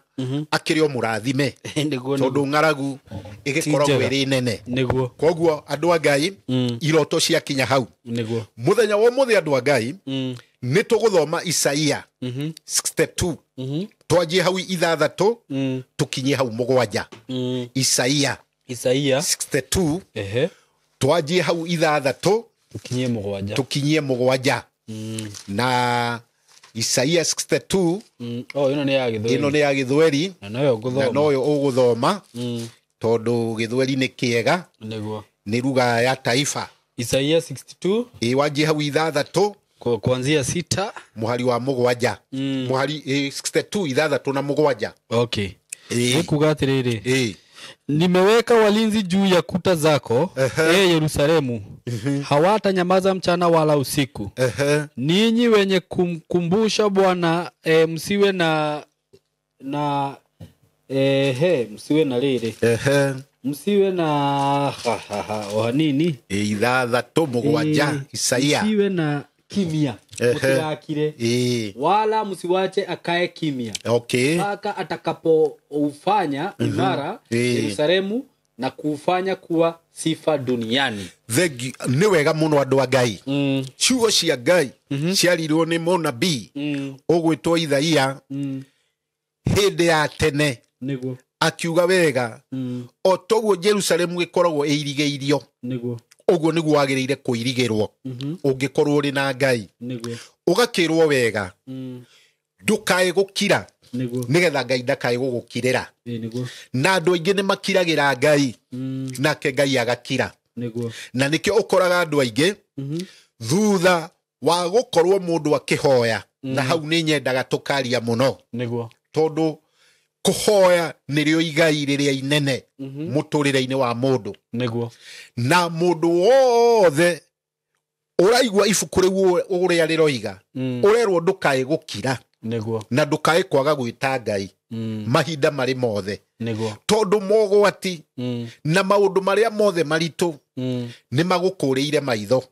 A: akĩrĩ o mũrathime,
B: Nĩguo.
A: tondũ ng'aragu ĩgĩkoragwo
B: njega.
A: ĩrĩ nene.
B: Nĩguo.
A: Koguo andũ a Ngai, iroto ciakinya hau. Mũthenya wa ũmũthĩ, andũ a Ngai, nĩ tũgũthoma Isaia 62, twanjie hau 6 tũkinyie hau 7. Isaia
B: Isaia
A: 62, twanjie hau 6
B: tũkinyie 7.
A: Tũkinyie 7. Na Isaia 62.
B: Oh, ĩno nĩ ya Gĩthweri.
A: Ĩno nĩ ya Gĩthweri.
B: Na noyo
A: Na
B: ngũthoma.
A: noyo ũgũthoma, tondũ Gĩthweri nĩ kĩega.
B: Nĩguo.
A: Nĩ ruga ya taifa.
B: Isaia 62.
A: Ĩ, wanjie hau 6.
B: Kuanzia 6
A: Mũhari wa 7. Mũhari 62 67.
B: Okay. Nikuga atiriri. Nimeweka walinzi juu ya kuta zako, Yerusalemu. Hawatanyamaza mchana wala usiku. Ninyi wenye kumkumbusha Bwana, msiwe na msiwe na rere. Msiwe na nini?
A: 67 Isaia.
B: Msiwe na kimya. Msiwakire. Wala msiwache akae kimya.
A: Okay.
B: Mpaka atakapoufanya imara Yerusalemu na kuufanya kuwa sifa duniani.
A: Nĩ wega mũno andũ a Ngai. Ciugo cia Ngai ciarirwo nĩ mũnabii ũgwĩtwo Ithaia hĩndĩ ya tene.
B: Nĩguo.
A: Akiuga wega o toguo Jerusalemu ĩkoragwo ĩirigĩirio.
B: Nĩguo.
A: Ũguo nĩguo wagĩrĩire kũirigĩrwo ũngĩkorwo ũrĩ na Ngai.
B: Nĩguo.
A: Ũgakĩrwo wega ndũkae gũkira nĩgetha Ngai ndakae gũgũkirĩra.
B: Nĩguo.
A: Na andũ aingĩ nĩ makiragĩra Ngai nake Ngai agakira.
B: Nĩguo.
A: Na nĩkĩo ũkoraga andũ aingĩ thutha wa gũkorwo mũndũ akĩhoya, na hau nĩ nyendaga tũkaria mũno.
B: Nĩguo.
A: Tondũ kũhoya nĩrĩo igai rĩrĩa inene mũtũrĩre-inĩ wa mũndũ.
B: Nĩguo.
A: Na mũndũ wothe ũraigua ibuku rĩu ũrĩa rĩroiga, ũrerwo ndũkae gũkira.
B: Nĩguo.
A: Na ndũkae kwaga gwĩta Ngai mahinda marĩ mothe.
B: Nĩguo.
A: Tondũ mogwati na maũndũ marĩa mothe maritũ nĩ magũkũrĩire maitho.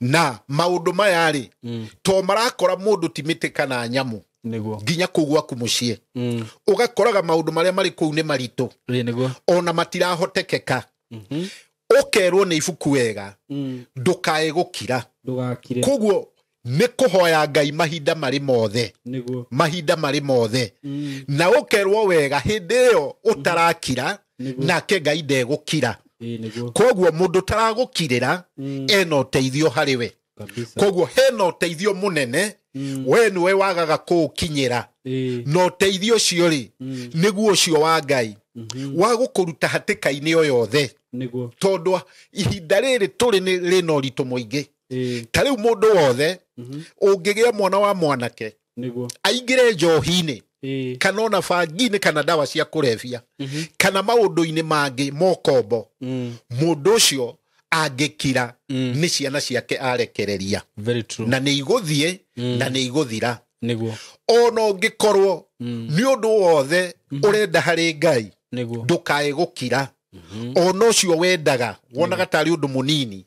A: Na maũndũ maya rĩ, to marakora mũndũ ti mĩtĩ kana nyamũ.
B: Nĩguo.
A: Nginya kũu gwaku mũciĩ. Ũgakoraga maũndũ marĩa marĩ kũu nĩ maritũ.
B: Nĩguo.
A: Ona matirahotekeka. Ũkerwo nĩ ibuku wega ndũkae gũkira.
B: Ndũgakire.
A: Koguo nĩ kũhoya Ngai mahinda marĩ mothe.
B: Nĩguo.
A: Mahinda marĩ mothe. Na ũkerwo wega hĩndĩ ĩyo ũtarakira nake Ngai ndegũkira.
B: Nĩguo.
A: Koguo mũndũ ũtaragũkirĩra ena ũteithio harĩ we. Koguo hena ũteithio mũnene we nĩwe wagaga kũũkinyĩra. Na ũteithio ũcio rĩ nĩguo ũcio wa Ngai wa gũkũruta hatĩka-inĩ o yothe.
B: Nĩguo.
A: Tondũ ihinda rĩrĩ tũrĩ rĩna ũritũ mũingĩ. Ta rĩu mũndũ wothe ũngĩgĩa mwana wa mwanake
B: Nĩguo.
A: aingĩre njohi-inĩ kana ona bangi-inĩ kana ndawa cia kũrebia kana maũndũ-inĩ mangĩ mokombo, mũndũ ũcio angĩkira nĩ ciana ciake arekereria.
B: Very true.
A: Na nĩ igũthiĩ na nĩ igũthira.
B: Nĩguo.
A: Ona ũngĩkorwo nĩ ũndũ wothe ũrenda harĩ Ngai
B: Nĩguo.
A: ndũkae gũkira. Ona ũcio wendaga wonaga tarĩ ũndũ mũnini,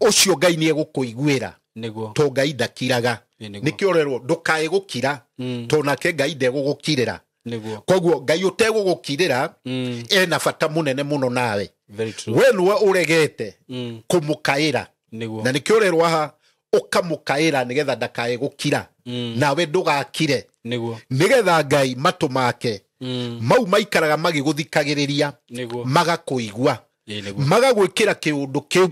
A: ũcio Ngai nĩ egũkũiguĩra.
B: Nĩguo.
A: To Ngai ndakiraga. Nĩkĩo ũrerwo ndũkae gũkira to nake Ngai ndegũgũkirĩra.
B: Nĩguo.
A: Koguo Ngai ũtegũgũkirĩra ena bata mũnene mũno nawe.
B: Very true.
A: We nĩwe ũregete kũmũkaĩra.
B: Nĩguo.
A: Na nĩkĩo ũrerwo haha ũkamũkaĩra nĩgetha ndakae gũkira. Nawe ndũgakire.
B: Nĩguo.
A: Nĩgetha Ngai matũ make mau maikaraga magĩgũthikagĩrĩria.
B: Nĩguo.
A: Magakũigua.
B: Nĩguo.
A: Magagwĩkĩra kĩũndũ kĩu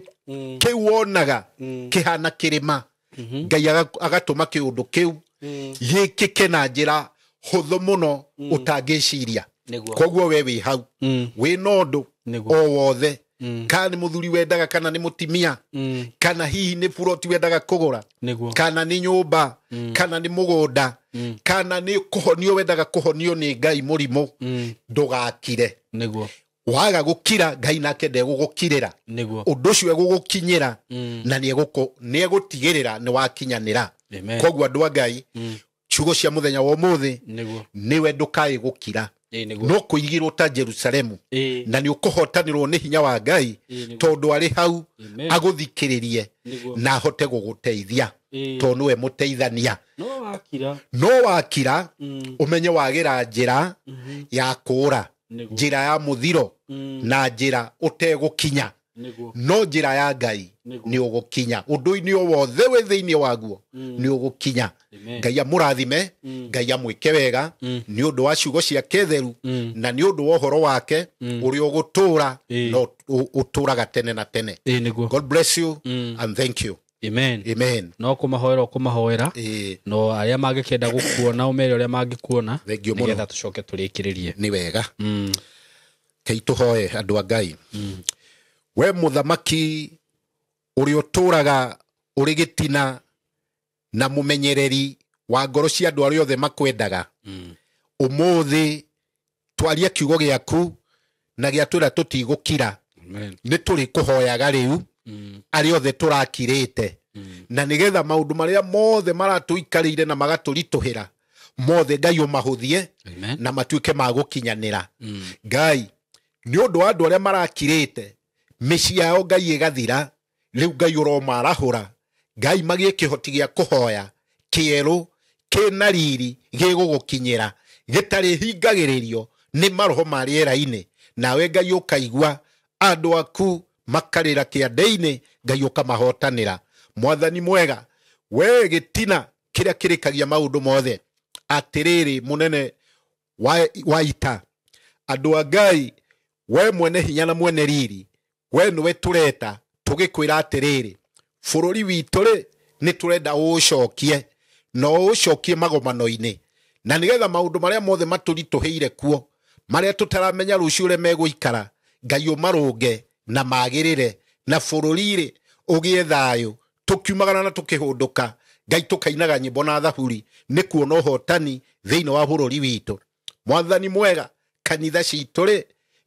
A: kĩu wonaga kĩhana kĩrĩma. Ngai agatũma kĩũndũ kĩu gĩkĩke na njĩra hũthũ mũno ũtangĩciria. Koguo we wĩ hau wĩ na ũndũ o wothe, kana nĩ mũthuri wendaga kana nĩ mũtimia, kana hihi nĩ buroti wendaga kũgũra, kana nĩ nyũmba, kana nĩ mũgũnda, kana nĩ kũhonio wendaga kũhonio nĩ Ngai mũrimũ, ndũgakire.
B: Nĩguo.
A: Waga gũkira Ngai nake ndegũgũkirĩra.
B: Nĩguo.
A: Ũndũ ũcio egũgũkinyĩra na nĩ egũtigĩrĩra nĩ wakinyanĩra. Koguo andũ a Ngai, ciugo cia mũthenya wa ũmũthĩ nĩwe ndũkae gũkira. No kũigirwo ta Jerusalemu na nĩ ũkũhotanĩrwo nĩ hinya wa Ngai tondũ arĩ hau agũthikĩrĩrie na ahote gũgũteithia tondũ nĩwe mũteithania. No wakira ũmenye wagĩra njĩra ya kũũra, njĩra ya mũthiro na njĩra ũtegũkinya. No njĩra ya Ngai nĩ ũgũkinya. Ũndũ-inĩ o wothe wĩ thĩinĩ waguo nĩ ũgũkinya. Ngai amũrathime, Ngai amwĩke wega nĩ ũndũ wa ciugo ciake theru na nĩ ũndũ wa ũhoro wake ũrĩa ũgũtũũra na ũtũũraga tene na tene. God bless you and thank you.
B: Amen.
A: Amen.
B: No kũmahoera ũkũmahoera. No arĩa mangĩkenda gũkuona ũmere ũrĩa mangĩkuona nĩgetha tũcoke tũrĩkĩrĩrie.
A: Nĩ wega. Kei tũhoe andũ a Ngai. We mũthamaki ũrĩa ũtũũraga ũrĩ gĩtina Na mũmenyereri wa ngoro cia andũ arĩa othe makwendaga. Ũmũthĩ twaria kiugo gĩaku na gĩatwĩra tũtigũkira. Nĩ tũrĩkũhoyaga rĩu arĩa othe tũrakirĩte. Na nĩgetha maũndũ marĩa mothe maratũikarĩire na magatũritũhĩra mothe Ngai ũmahũthie na matuĩke ma gũkinyanĩra. Ngai nĩ ũndũ wa andũ arĩa marakirĩte mĩciĩ yao Ngai ĩgathira, rĩu Ngai ũromarahũra. Ngai magĩe kĩhoti gĩa kũhoya kĩerũ kĩna riri gĩgũgũkinyĩra gĩtarĩ hingagĩrĩrio nĩ maroho ma rĩera-inĩ. Nawe Ngai ũkaigua andũ aku makarĩra kĩande-inĩ, Ngai ũkamahotanĩra. Mwathani mwega, we gĩtina kĩrĩa kĩrĩkagia maũndũ mothe, atĩrĩrĩ mũnene wa ita, andũ a Ngai, we mwene hinya na mwene riri, we nĩwe tũreta tũgĩkwĩra atĩrĩrĩ, bũrũri witũ rĩ nĩ tũrenda ũũcokie na ũũcokie magomano-inĩ, na nĩgetha maũndũ marĩa mothe matũritũhĩire kuo, marĩa tũtaramenya rũciũ ũrĩa megũikara, Ngai ũmarũnge na magĩrĩre, na bũrũri rĩ ũgĩe thayũ, tũkiumagara na tũkĩhũndũka, Ngai tũkainaga nyĩmbo na thaburi nĩ kuona ũhotani thĩinĩ wa bũrũri witũ. Mwathani mwega, kanitha citũ rĩ,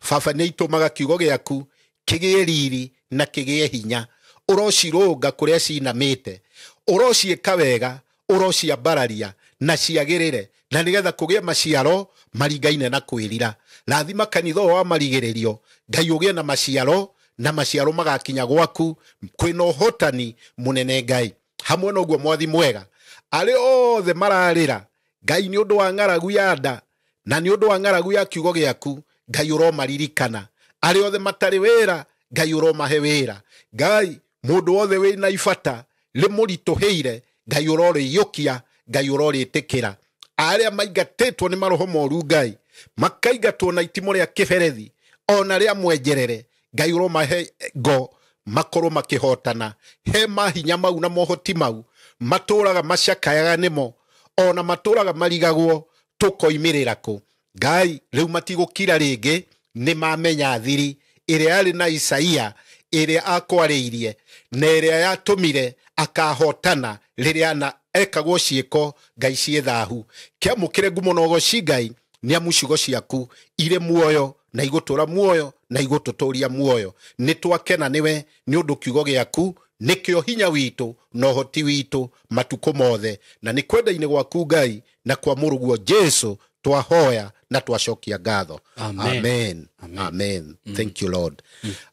A: baba nĩ itũmaga kiugo gĩaku kĩgĩe riri na kĩgĩe hinya. Ũrocirũnga kũrĩa cinamĩte, ũrociĩka wega, ũrociambararia na ciagĩrĩre, na nĩgetha kũgĩe maciaro maringaine na kwĩrira. Rathima kanitha ũyũ wa marigĩrĩrio, Ngai ũgĩe na maciaro, na maciaro magakinya gwaku kwĩna ũhotani mũnene Ngai. Hamwe na ũguo mwathi mwega, arĩa othe mararĩra Ngai nĩ ũndũ wa ng'aragu ya nda na nĩ ũndũ wa ng'aragu ya kiugo gĩaku, Ngai ũromaririkana. Arĩa othe matarĩ wĩra, Ngai ũromahe wĩra. Ngai mũndũ wothe wĩna ibata rĩmũritũhĩire, Ngai ũrorĩiyũkia, Ngai ũrorĩtĩkĩra. Arĩa maingatĩtwo nĩ maroho moru Ngai, makaingatwo na itimũ rĩa kĩberethi ona rĩa mwenjerere, Ngai ũromahe ngo makorwo makĩhotana. He mahinya mau na mohoti mau matũraga macakayaga nĩmo, ona matũraga marigagwo tũkoimĩrĩra kũ. Ngai rĩu matigũkira rĩngĩ, nĩ mamenya thiri ĩrĩa yarĩ na Isaia, ĩrĩa akwarĩirie na ĩrĩa yatũmire akahotana rĩrĩa na ekagwo ciĩko Ngai ciĩ thahu. Kĩamũkĩre ngumo na ũgoci Ngai, nĩ amu ciugo ciaku irĩ muoyo na igũtũra muoyo na igũtũtũria muoyo. Nĩ twakena nĩwe nĩ ũndũ kiugo gĩaku nĩkĩo hinya witũ na ũhoti witũ matukũ mothe, na nĩ kwenda-inĩ gwaku Ngai na kwa mũrũguo Jesu twahoya na twacokia ngatho.
B: Amen.
A: Amen. Amen. Thank you Lord.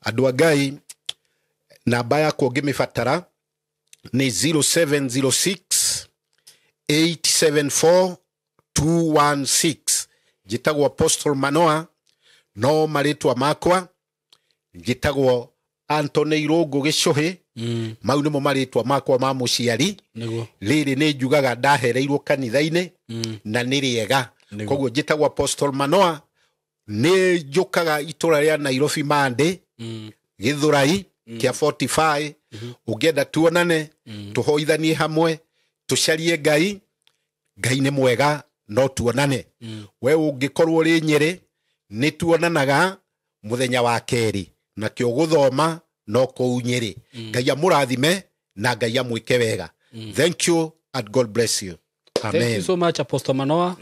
A: Andũ a Ngai, namba yakwa ũngĩmĩbatara nĩ 0706 874 216. Njĩtagwo Apostle Manoa, no marĩtwa makwa njĩtagwo Anthony Irũngũ Gĩcũhĩ. Mau nĩmo marĩtwa makwa ma mũciari. Rĩrĩ nĩ njugaga ndahereirwo kanitha-inĩ na nĩ rĩega. Koguo njĩtagwo Apostle Manoa, nĩ njũkaga itũra rĩa Nairobi Monday, Gĩthũrai kĩa 45. Ũngĩenda tuonane, tũhoithanie hamwe, tũcarie Ngai. Ngai nĩ mwega, no tuonane. We ũngĩkorwo ũrĩ Nyĩrĩ, nĩ tuonanaga mũthenya wa kerĩ, nakĩo gũthoma no kũu Nyĩrĩ. Ngai amũrathime na Ngai amwĩke wega. Thank you and God bless you. Amen.
B: Thank you so much Apostle Manoa.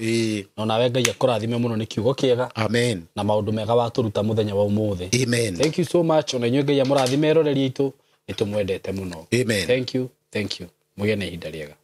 B: No nawe Ngai akũrathime mũno nĩ kiugo kĩega.
A: Amen.
B: Na maũndũ mega watũruta mũthenya wa ũmũthĩ.
A: Amen.
B: Thank you so much. Ona inyuĩ Ngai amũrathime eroreri aitũ, nĩ tũmwendete mũno.
A: Amen.
B: Thank you. Thank you. Mũgĩe na ihinda rĩega.